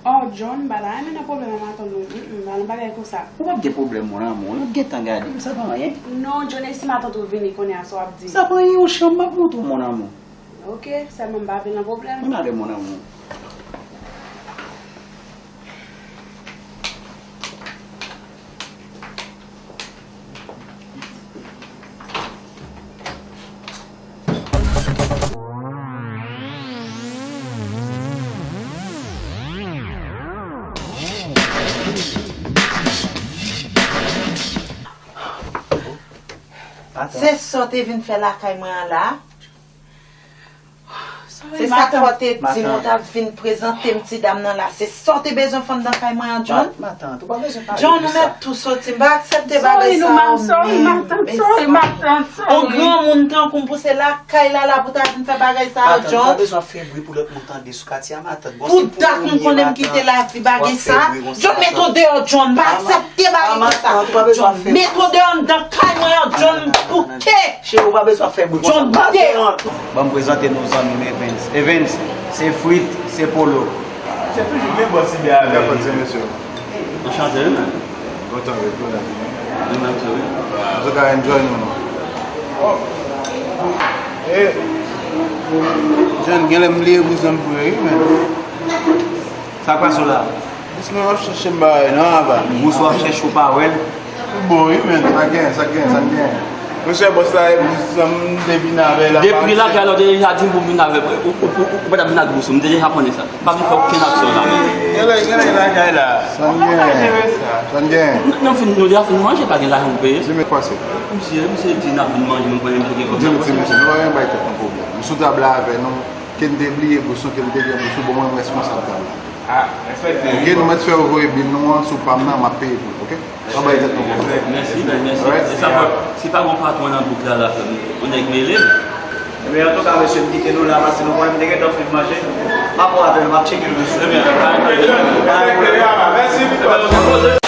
Oh, John, m pa ta renmen nan pwoblèm ak matant nou. Mm, mm, pa nan bagay konsa. Ou p ap gen pwoblèm, mon amour. L ap gentan gade m, sa pa anyen. Non, John, e si matant ou vini kounye a, sa w ap di? Sa pa anyen, yon chanm m ap montre w, mon amour. Ok, sèlman m pa vle nan pwoblèm. Ann ale, mon amour. Se sa w te vin fè lakay mwen an la? Se sa k fè w te di m ou t ap vin prezante m ti dam nan la. Se sa w te bezwen fè m nan kay mwen an, John? Matant, ou pa bezwen pale konsa. John, ou mèt tou soti. M pa aksepte bagay sa yo menm. Mesye, on granmoun tankou m pou se lakay Lala pou ta vin fè bagay sa yo, John. Matant, ou pa bezwen ap fè bri pou lòt moun tande sou katye a, matant. Pou dat m konnen m kite lavi bagay sa. John, mete w deyò, John. M pa aksepte bagay konsa. John, mete w deyò anndan kay mwen an, John, bouke. Cheri, ou pa bezwen ap fè bri konsa. John, bouke. Ban m prezante nou zanmi m Evens. Evens, se Frit, se Polo. Se toujou byen bò sibe avè li. Anchante, wi, men. Kontan, wi, kontan. Wi, men, wi. Antouka, enjoy nou. Oh. Eh. John, genlè m bliye bouson m vre, wi, men. Sa k pase w la? Bous mwen w ap chèche m bagay non, apa. Bous w ap chèche w pa wè l? Ou bon, wi, men. Sa gen, sa gen, sa gen. Monchè, bòs la, e bous m te vin avè l apa. Depi lakay la, w te deja di m pou m vin avè l. Ou, ou, ou, ou pa t ap vin ak bous ou, m te deja konnen sa. M pa vin fè okenn aksyon la. Genlè, genlè lakay la. Sa n gen? Sa n gen? Nou, nou fin, nou deja fin manje, pa gen lajan pou peye. Di men pase. Misye, misye di n ap vin manje, nou konnen misye gen pwoblèm. Di nou ti mesye, nou pa gen bay tèt nan pwoblèm. M sou tab la avè nou. Ke n te bliye bous ou, ke n te gen bous ou, bon, mwen m reskonsab tab la. Ah, efektivman. Ok, nou mèt fè yo voye bil nou an sou pa m nan, m ap peye pou l, ok? Pa bay tèt nou pwoblèm. Mèsi, mèsi. Alright? E sa fò, si pa gon patwon nan bouk la, la, yon nèg mele m. Ebyen, antouka, mesye, m kite nou la, paske nou konnen m te gentan fin manje. M ap wè avè nou, m ap tcheke nou sou. Ebyen, mèsi.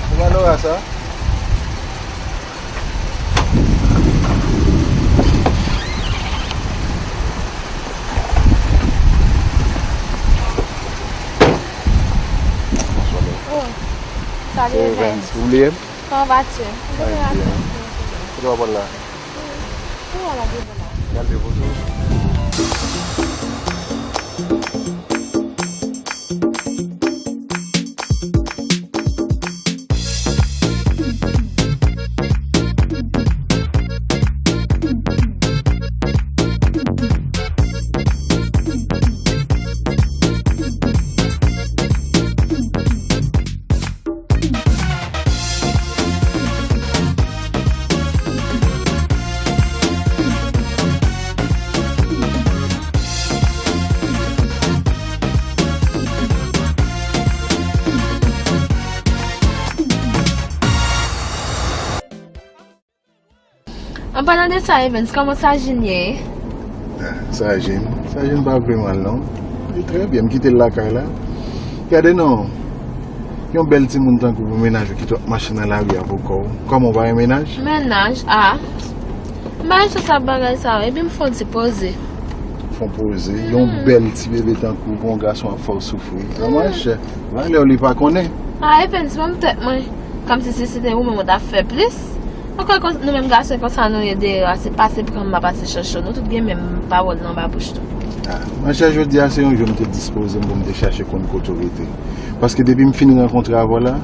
Ou pa Laura sa? Oh, salut Evans. Evans. Ou bliye m? Comment vas-tu? Mwen byen. Kote w ap al la? Ou wè la devan la. Gade devan tou. An palan de sa, Evans, kòman Sajin ye? Ah, Sajin, Sajin pa vle mal non. Li trè byen, m kite l lakay la. Gade non. Yon bèl timoun tankou w pou mennaj ou kite w ap mache nan lari a pou kò w. Kòman, w pa gen mennaj? Mennaj? A. M pa gen chans ap bagay sa yo. Epi m fè yon ti poze. Fè yon poze. Yon bèl ti bebe tankou w pou yon gason ap fè w soufri. A, monchè, valè w li pa konnen. A, Evens, ban m tèt mwen. Kòmsi si se te ou menm ou t ap fè plis. Ou kwè kon- nou menm gason konsa nou ye deyò a, se pase pran m, m ap pase chòchò. Nou tout gen menm pawòl nan anba bouch nou. A, monchè, jodi a se yon jou m te dispoze m pou m te chache konn kote w rete. Paske depi m fin rankontre avè w la,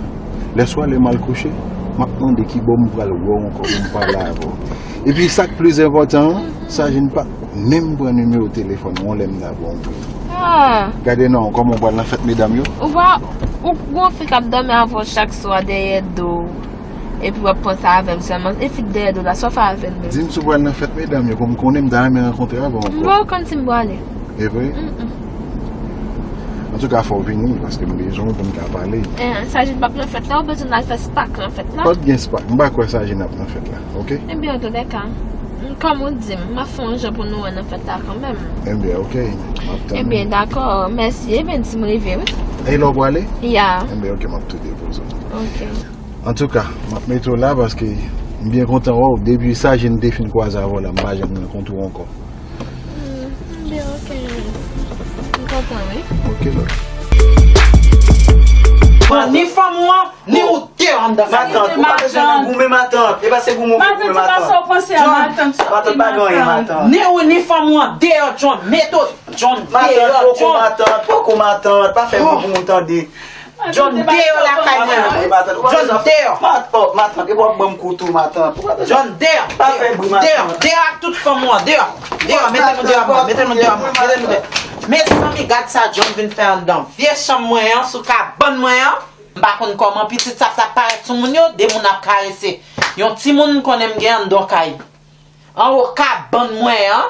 lè swa lè m al kouche, m ap mande kibò m pral wè w ankò pou m pale avè w. Epi sa k plis enpòtan an, Sajin pa menm pran nimewo telefòn ou yon lè m ta ba w. Ah. Gade non, kòman w pral nan fèt medam yo? Ou pa, ou gon fi k ap dòmi avè w chak swa dèyè do w. Epi w ap panse avè m sèlman. E fi k dèyè do w la, sa w fè avè l menm? Di m si w pral nan fèt medam yo, pou m konnen, m ta renmen rankontre avè w ankò. M pa konn si m prale. E vre? Mm-mm. Antouka, fò w vini, paske m bezwen w pou m ka pale. Eh, Sajin p ap nan fèt la, ou bezwen al fè spak nan fèt la? Pa t gen spak, m pa kwè Sajin ap nan fèt la, oke? Ebyen, antoulèka, kòm ou di m, m ap fè yon jan pou nou wè nan fèt la kanmenm. Ebyen, oke, m ap tann ou. Ebyen, dakò, mèsi, ebyen, si m rive, wi. E lè w prale? Ya. Ebyen, oke, m ap tou depoze w. Oke. Antouka, m ap mete w la paske m byen kontan wè w. Depi Sajin te fin kwaze avè w la, m pa janm rankontre w ankò. Hmm, m byen, oke. M kontan, wi. Oke, lòt. Pran ni fanm ou an, ni ou deyò anndan kay la. Matant, ou pa bezwen nan goumen, matant. E pa se goumen ou fè goumen, matant. Matant, se pa sa w panse a, matant, sòti, matant. Matant pa gen anyen, matant. Ni ou, ni fanm ou an, deyò, John. Mete w, John, deyò, John. Matant, poko matant, poko matant. Pa fè gwo pou ou tande. John, deyò lakay mwen an. John, deyò. Matant, oh, matant, e w ap ban m kouto, matant. John, deyò. Pa fè bri, matant. Deyò, deyò ak tout fanm ou an, deyò. Deyò, mete nou deyò, mete nou deyò, mete nou deyò. Mezanmi, gad sa John vin fè anndan vye chanm mwen an, sou kabann mwen an. M pa konn kòman pitit sa, sa parèt sou moun yo, de moun ap karese. Yon timoun m konnen m gen anndan kay. Anwo kabann mwen an.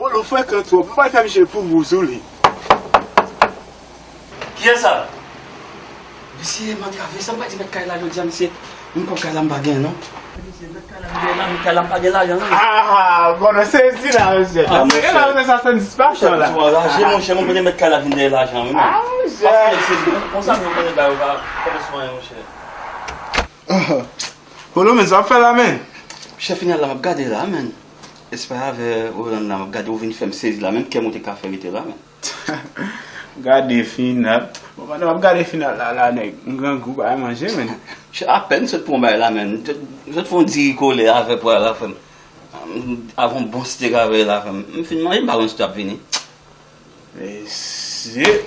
Polo frekan twòp, m pral fè misye poupou sou li. Kiyès sa? Mesye, m antrave sa, m pa di mèt kay la jodi a, mesye. Menm kòb kay la m pa gen non. Mesye, mèt kay la m gen la, mèt kay la m pa gen lajan non. Ah, bon, non, sezi la, mesye. Ah, mesye, sa santispasyon la. Mesye, ou anraje, monchè, mwen konnen mèt kay la vin dèyè lajan, wi, men. Ah, monchè. Paske, mesye, konsa, mwen konnen bagay yo pa, pa bezwen, monchè. Polo, men, sa w ap fè la, men? Chèf final la, m ap gade la, men. Espè avè Roland la, m ap gade, ou vin fè m sezi la, menm kè m ou te ka fè rete la, men. Gade final. Bon, pandan m ap gade final la, la, nèg, m grangou, pa manje, men. Chè, apèn sot pran bay la, men. Sot fè yon diri kole avè pwa la, frè m. Avè yon bon stek avè la, frè m. M fin manje, m pa konn si t ap vini. Mesye.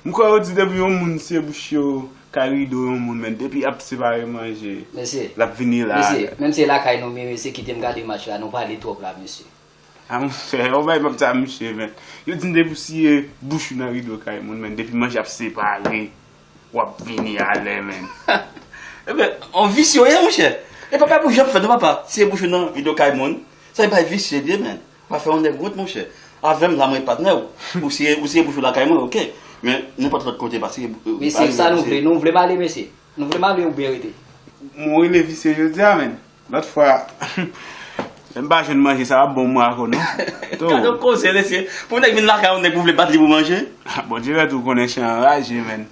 M kwè yo di depi yon moun se bouch yo kay rido yon moun, men depi y ap separe manje, mesye, l ap vini la. Mesye, menm si e lakay nou, men mesye, kite m gade match la, nou pale twòp la, mesye. A, monchè, yon bagay m ap di a misye, men. Yo di m depi w siye bouch ou nan rido kay moun, men depi manje ap separe, w ap vini alè, men. Ebyen, on visye w ye, monchè. E papa pou jan ap fè non, papa. Siye bouch ou nan rido kay moun. Sa e bay visye l ye, men. Pa fè yon nèg wont, monchè. Avè m la, mwen patnè w. Ou siye, ou siye bouch ou lakay mwen, oke. Men nenpòt lòt kote, pa siye bou-, mesye, sa nou vle, nou vle m ale, mesye? Nou vle m ale oubyen rete? Mwen rele visye jodi a, men. Lòt fwa, lè m pa jwenn manje, sa p ap bon mwen ankò, non. Gade yon koze, mesye. Pou nèg vin lakay yon nèg pou vle bat li pou manje? Bon, dirèk ou konnen chen anraje, men.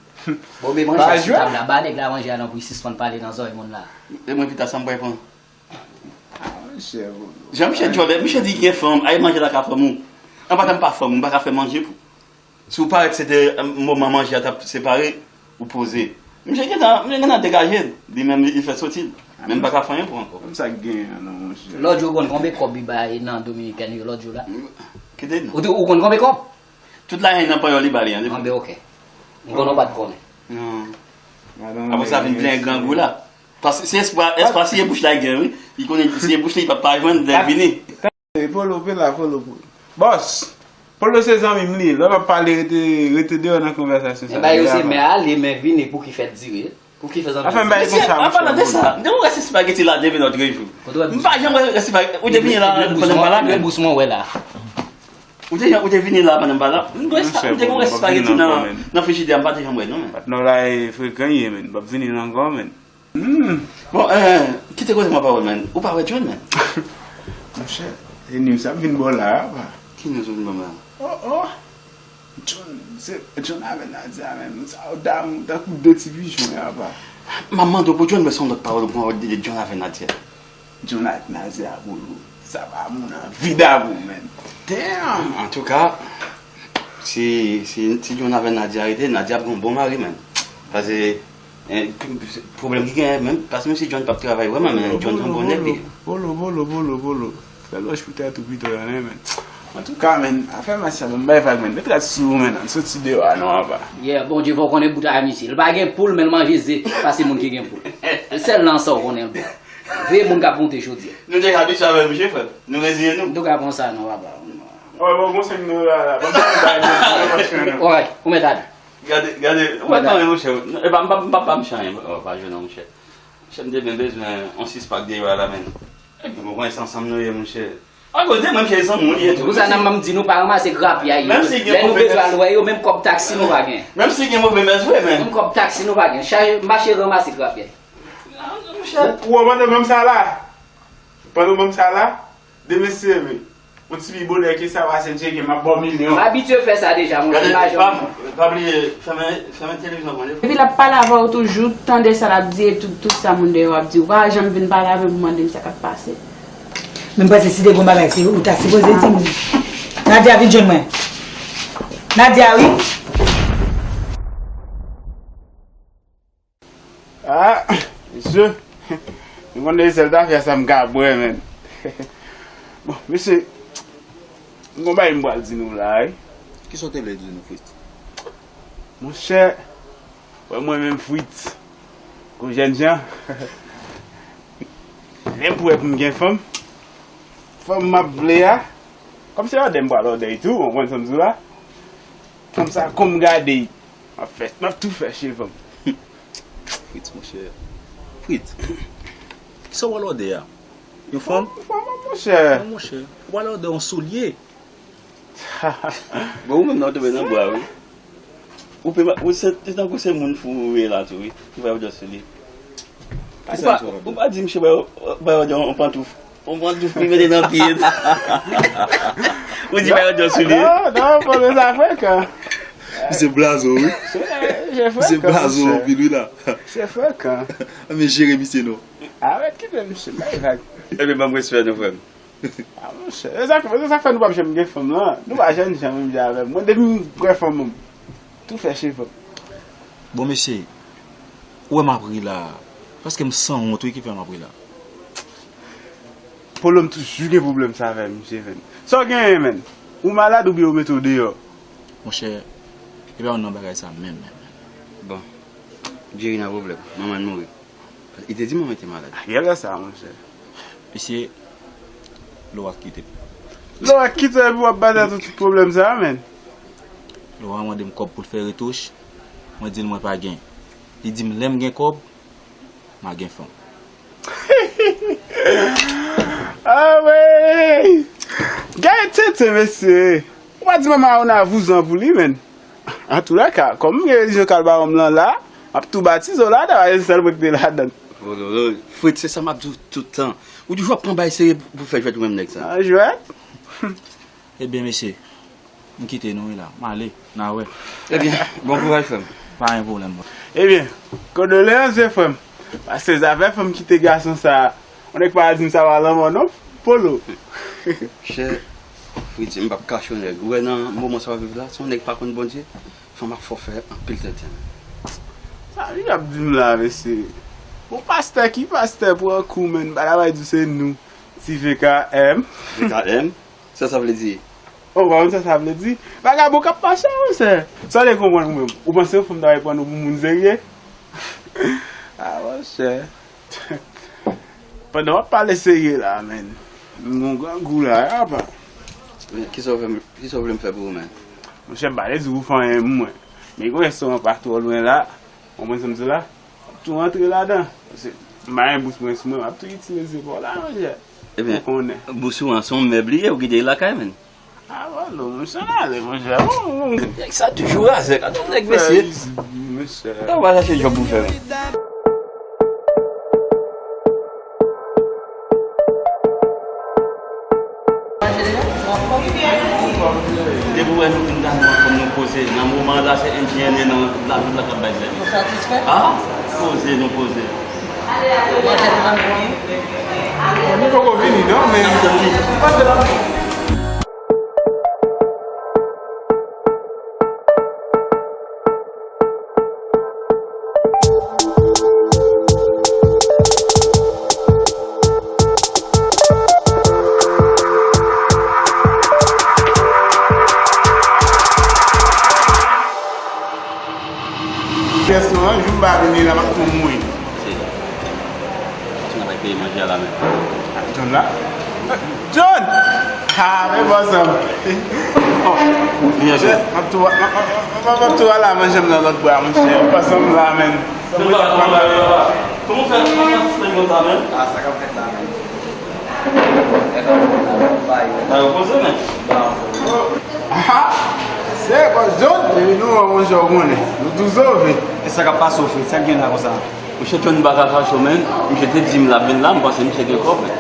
Bon, men manje a sou tab la, ba nèg la manje a non pou l sispann pale nan zòrèy moun la. E mwen pita sa m pral pran. Ah, monchè, bon. Jan misye djòlè, misye di gen fanm, ay manje la ka fanm ou. An pa t an pa fanm, ou pa ka fè manje pou. Si w parèt se te, eh, moman manje a t ap separe, ou poze. Misye gentan, misye gentan degaje l, li menm li, li fè soti l. Men m pa ka fè anyen pou ankò. Kòm sa k genyen an non, monchè. Lòt jou ou konn konbe kòb li bay nan Dominikèn yo lòt jou la? Kite l non. Ou te, ou konn konbe kòb? Tout lajan nan panyòl li ba li an. Anben, oke. M konnen w pa t konnen. Non. Apre sa vin plenyen grangou la. Paske se espwa, espwa siye bouch la gen, wi. Li konnen siye bouch li, li p ap pa jwenn lè l vini. E Polo, pe la, Polo, Polo. Bòs, Polo se zanmi m li ye. Lè w ap pale, rete, rete deyò nan konvèsasyon sa. Enben, yo se men ale, men vini pou ki fèt dire. Pou ki fè zanmi. Anfen, bay konsa, an palan de sa, de ou rès espageti la depi lòt jou. M pa janm rès espageti. Ou te vini la pandan m pa la, men. Bous mwen wè la. Ou te, ou te vini la pandan m pa la. M te, m te gen yon rès espageti nan, nan frijidè, m pa te janm wè non, men. Patnè w la e frekan ye, men. M p ap vini la ankò, men. Hmm. Bon, eh, kite koze m an pawòl, men. Ou pa wè John, men? Monchè, se news sa m vin ba w la a, pa. Ki news ou vin ban m la? Oh, oh. John, se John avè Nadia, men. Sa yo damou tankou de ti pijon, ya, pa. M ap mande w pou John, men se yon lòt pawòl ou pran de John avè Nadia. John ak Nadia, bro. Sa pa moun anvi damou, men. Damn! Antouka, si, si, si John avè Nadia rete, Nadia ap gen yon bon mari, men. Paske, eh, pwoblèm ki genyen, men, paske menm si John p ap travay vrèman, men John se yon bon nèg li ye. Bolo, bolo, bolo, bolo. Fè lòj pou tèt ou pito, men. Antouka, men, afè Nadia, ban m bay vag, men. Met rad sou ou, men. Ann soti deyò a non, apa. Yeah, Bondye fè w konnen bout a misye. L pa gen poul, men l manje ze pase moun ki gen poul. Sèl nan sa w konnen l bon. Veye moun k ap monte jodi a. Nou deja abitye avè l, mesye, frè. Nou reziye nou. Nou ka pran sa non, papa. Wè, bon, bon, se nou la, la. Bon, bon, bon, bon, bon, bon, bon, bon. Alright, ou mèt ale. Gade, gade, ou wè kanmenm, monchè. E pa, m pa, m pa, m pa mechan, oh, pa jwenn non, monchè. Monchè, m te byen bezwen yon sis pak deyò a la, men. Epi, bon, konn se ansanm nou ye, monchè. Akoz de mwen, monchè, zanmi w li ye tou. Pou sa, nan m di nou pa ranmase grapyay yo. Menm si gen move mès. Lè nou bezwen al wè yo, menm kòb taksi nou pa gen. Menm si gen move mès vre, men. Menm kòb taksi nou pa gen. Chaje, mache ranmase grapyay. Monchè. Ou, ou wè pandan menm sa la? Pandan menm sa la? De mesye, men. Yon ti pi bonè ke sa, pase Djege, m ap ba w milyon. M abitye fè sa deja, monchè, m pa janm. Pa, pa bliye, fèmen, fèmen televizyon, konn. Epi l ap pale avè w toujou, tande sa l ap di, e tout, tout sa moun deyò ap di. Ou pa janm vin pale avè m pou mande m sa k ap pase. Men m panse si te gon bagay, se ou ta sipoze di m. Nadia, vin jwenn mwen. Nadia, wi. Ah, mesye. Nou konn de sèl zafè sa m ka bwè, men. Bon, mesye, m gon bagay m pral di nou la, wi. Kisa w te vle di nou, Fritz? Monchè, wè mwen menm Fritz, gon jènjan, lè m pou wè pou m gen fanm, fanm m ap vle a, kòm se lòdè m pral lòdè tou, w konprann sa m di w la? Fanm sa, kòm m gade, m ap fè, m ap tou fè cheve m. Fritz, monchè. Fritz, kisa w pral lòdè a? Yon fanm? Yon fanm, monchè. Non, monchè. Ou pral lòdè yon soulye. Bon, ou menm nan w tonbe nan bwa, wi. Ou pe, ou se, se tankou se moun fou ou ye la tou, wi. Ki bay òdans li. Ou pa, ou pa di misye bay, bay òdans yon pantouf. Yon pantouf li mete nan pye. Ou di bay òdans li. Non, non, polo sa frekan. Misye blaze w, wi. Misye blaze w anpil, wi, la. Se frekan. Men jere misye non. Arèt kite misye, bay vag. Ebyen, ban m respè nou, frè m. Ah, monchè. E sa, e sa k fè nou p ap janm gen fanm lan. Nou pa jènjan menm jan avè m. Mwen, depi m pran fanm, m tou fè cheve m. Bon, mesye, ou wè m ap ri la. Paske m sanwont, wi, ki fè m ap ri la. Polo, m toujou gen pwoblèm sa avè m, mesye Ven. Sa w genyen, menn? Ou malad oubyen yo mete w deyò? Monchè, e pa youn nan bagay sa menm, menm, menm. Bon, Jerry nan pwoblèm. Manman l mouri. Li te di manman l te malad. A, genlè sa, monchè. Mesye, Laura kite m. Laura kite w epi w ap bay tèt ou tout pwoblèm sa a, menn. Laura mande m kòb pou l fè retouch. Mwen di l mwen pa gen. Li di m lè m gen kòb, m a gen fanm. Ah, wi! Gade tenten, mesye! Ou pa di manman a ou nan vouzan pou li, menn. Antoulèka, kòm m gen relijyon kalbawòm lan la, m ap tou batize w ladan, pa gen sèl mwen ki te ladan. Oh, lolo, Fritz, se sa m ap di w tout tan. Ou toujou ap pran bagay serye pou fè jwèt ou menm nèg sa. Nan jwèt? Ebyen, mesye, m kite nou wi la. M ale, n a wè. Ebyen, bon kouraj, frè m. Pa gen pwoblèm, bro. Ebyen, kondoleyans, vye frè m. Paske zafè fanm kite gason sa, yon nèg pa di m sa pa lanmò non, Polo. Chè, Fritz, m p ap kache w nèg. Ou wè nan moman sa w ap viv la, se yon nèg pa konn Bondye, fanm ap fè w fè anpil tenten. Sa li ap di m la, mesye? Bon, pastè ki pastè pran kou, menn, pa ta bay di w se nou, ti V K M. V K M? Sa sa vle di? Oh, ou pa konn sa sa vle di? Vagabon k ap mache a, monchè. Sa w te konprann ou menm? Ou panse yon fanm ta pran nou pou moun serye? Ah, monchè. Pandan w ap pale serye la, menn, m gon grangou la, apa. Men, kisa w vle m, kisa w vle m fè pou ou, menn? Monchè, m pa vle di w pou fè anyen pou mwen. Men gon restoran pa twò lwen la, w konprann sa m di w la? M ap tou rantre ladan. Paske m pa gen bous mwen sou mwen, m ap tou itilize pa w la, monchè. Ebyen, ou konnen. Bous ou an se yon mèb li ye, ou kite l lakay, menn. Ah, bon, non, monchè, n ale, monchè. Bon, bon. Nèg sa toujou razè, gade nèg, mesye. Mesye. Ou va chache djòb pou fè, men. Depi w wè nou vin la, nou ansanm, nou poze. Nan moman la, se enjenyè nan lavil la k ap bay sèvis. Ou satisfè? Ah, poze, nou poze. Ou manje tranboni? Bon, nou poko vini, non, men nou poko vini. Pyès lan, jou m pa vini la, m ap tou mouri. Se, se nan bay peye manje a la menm. John la? John! Ha, men bò sa m. Bon, m ap tou, m ap, m ap, m ap, m ap tou al la manje m nan lòt bò a, monchè. Bò sa m la, menm. Kòman w fè, kòman w fè, kòman w fè konsa, menm? Ah, sa k ap fèt la, menm? Nèg ap fè la, bay. Bay yo poze, menm. Ba. Ah, se bò John, epi nou an, monchè, w konnen. Nou tou sove. E sa k ap pase w, frè? Sa k gen la konsa? Monchè, John, m pa ka kache w, menm. Misye te di m l ap vin la, m panse misye gen kòb, men.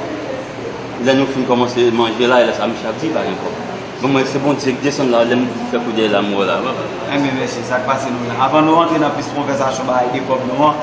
Lè nou fin kòmanse manje la, e lè sa misye ap di li pa gen kòb. Bon, mwen, se Bondye ki desann la, lè m fè kou dèyè la, m wè w la, papa. Enben, mèsi, sa k pase nou la. Avan nou rantre nan plis konvèsasyon bagay de kòb nou an,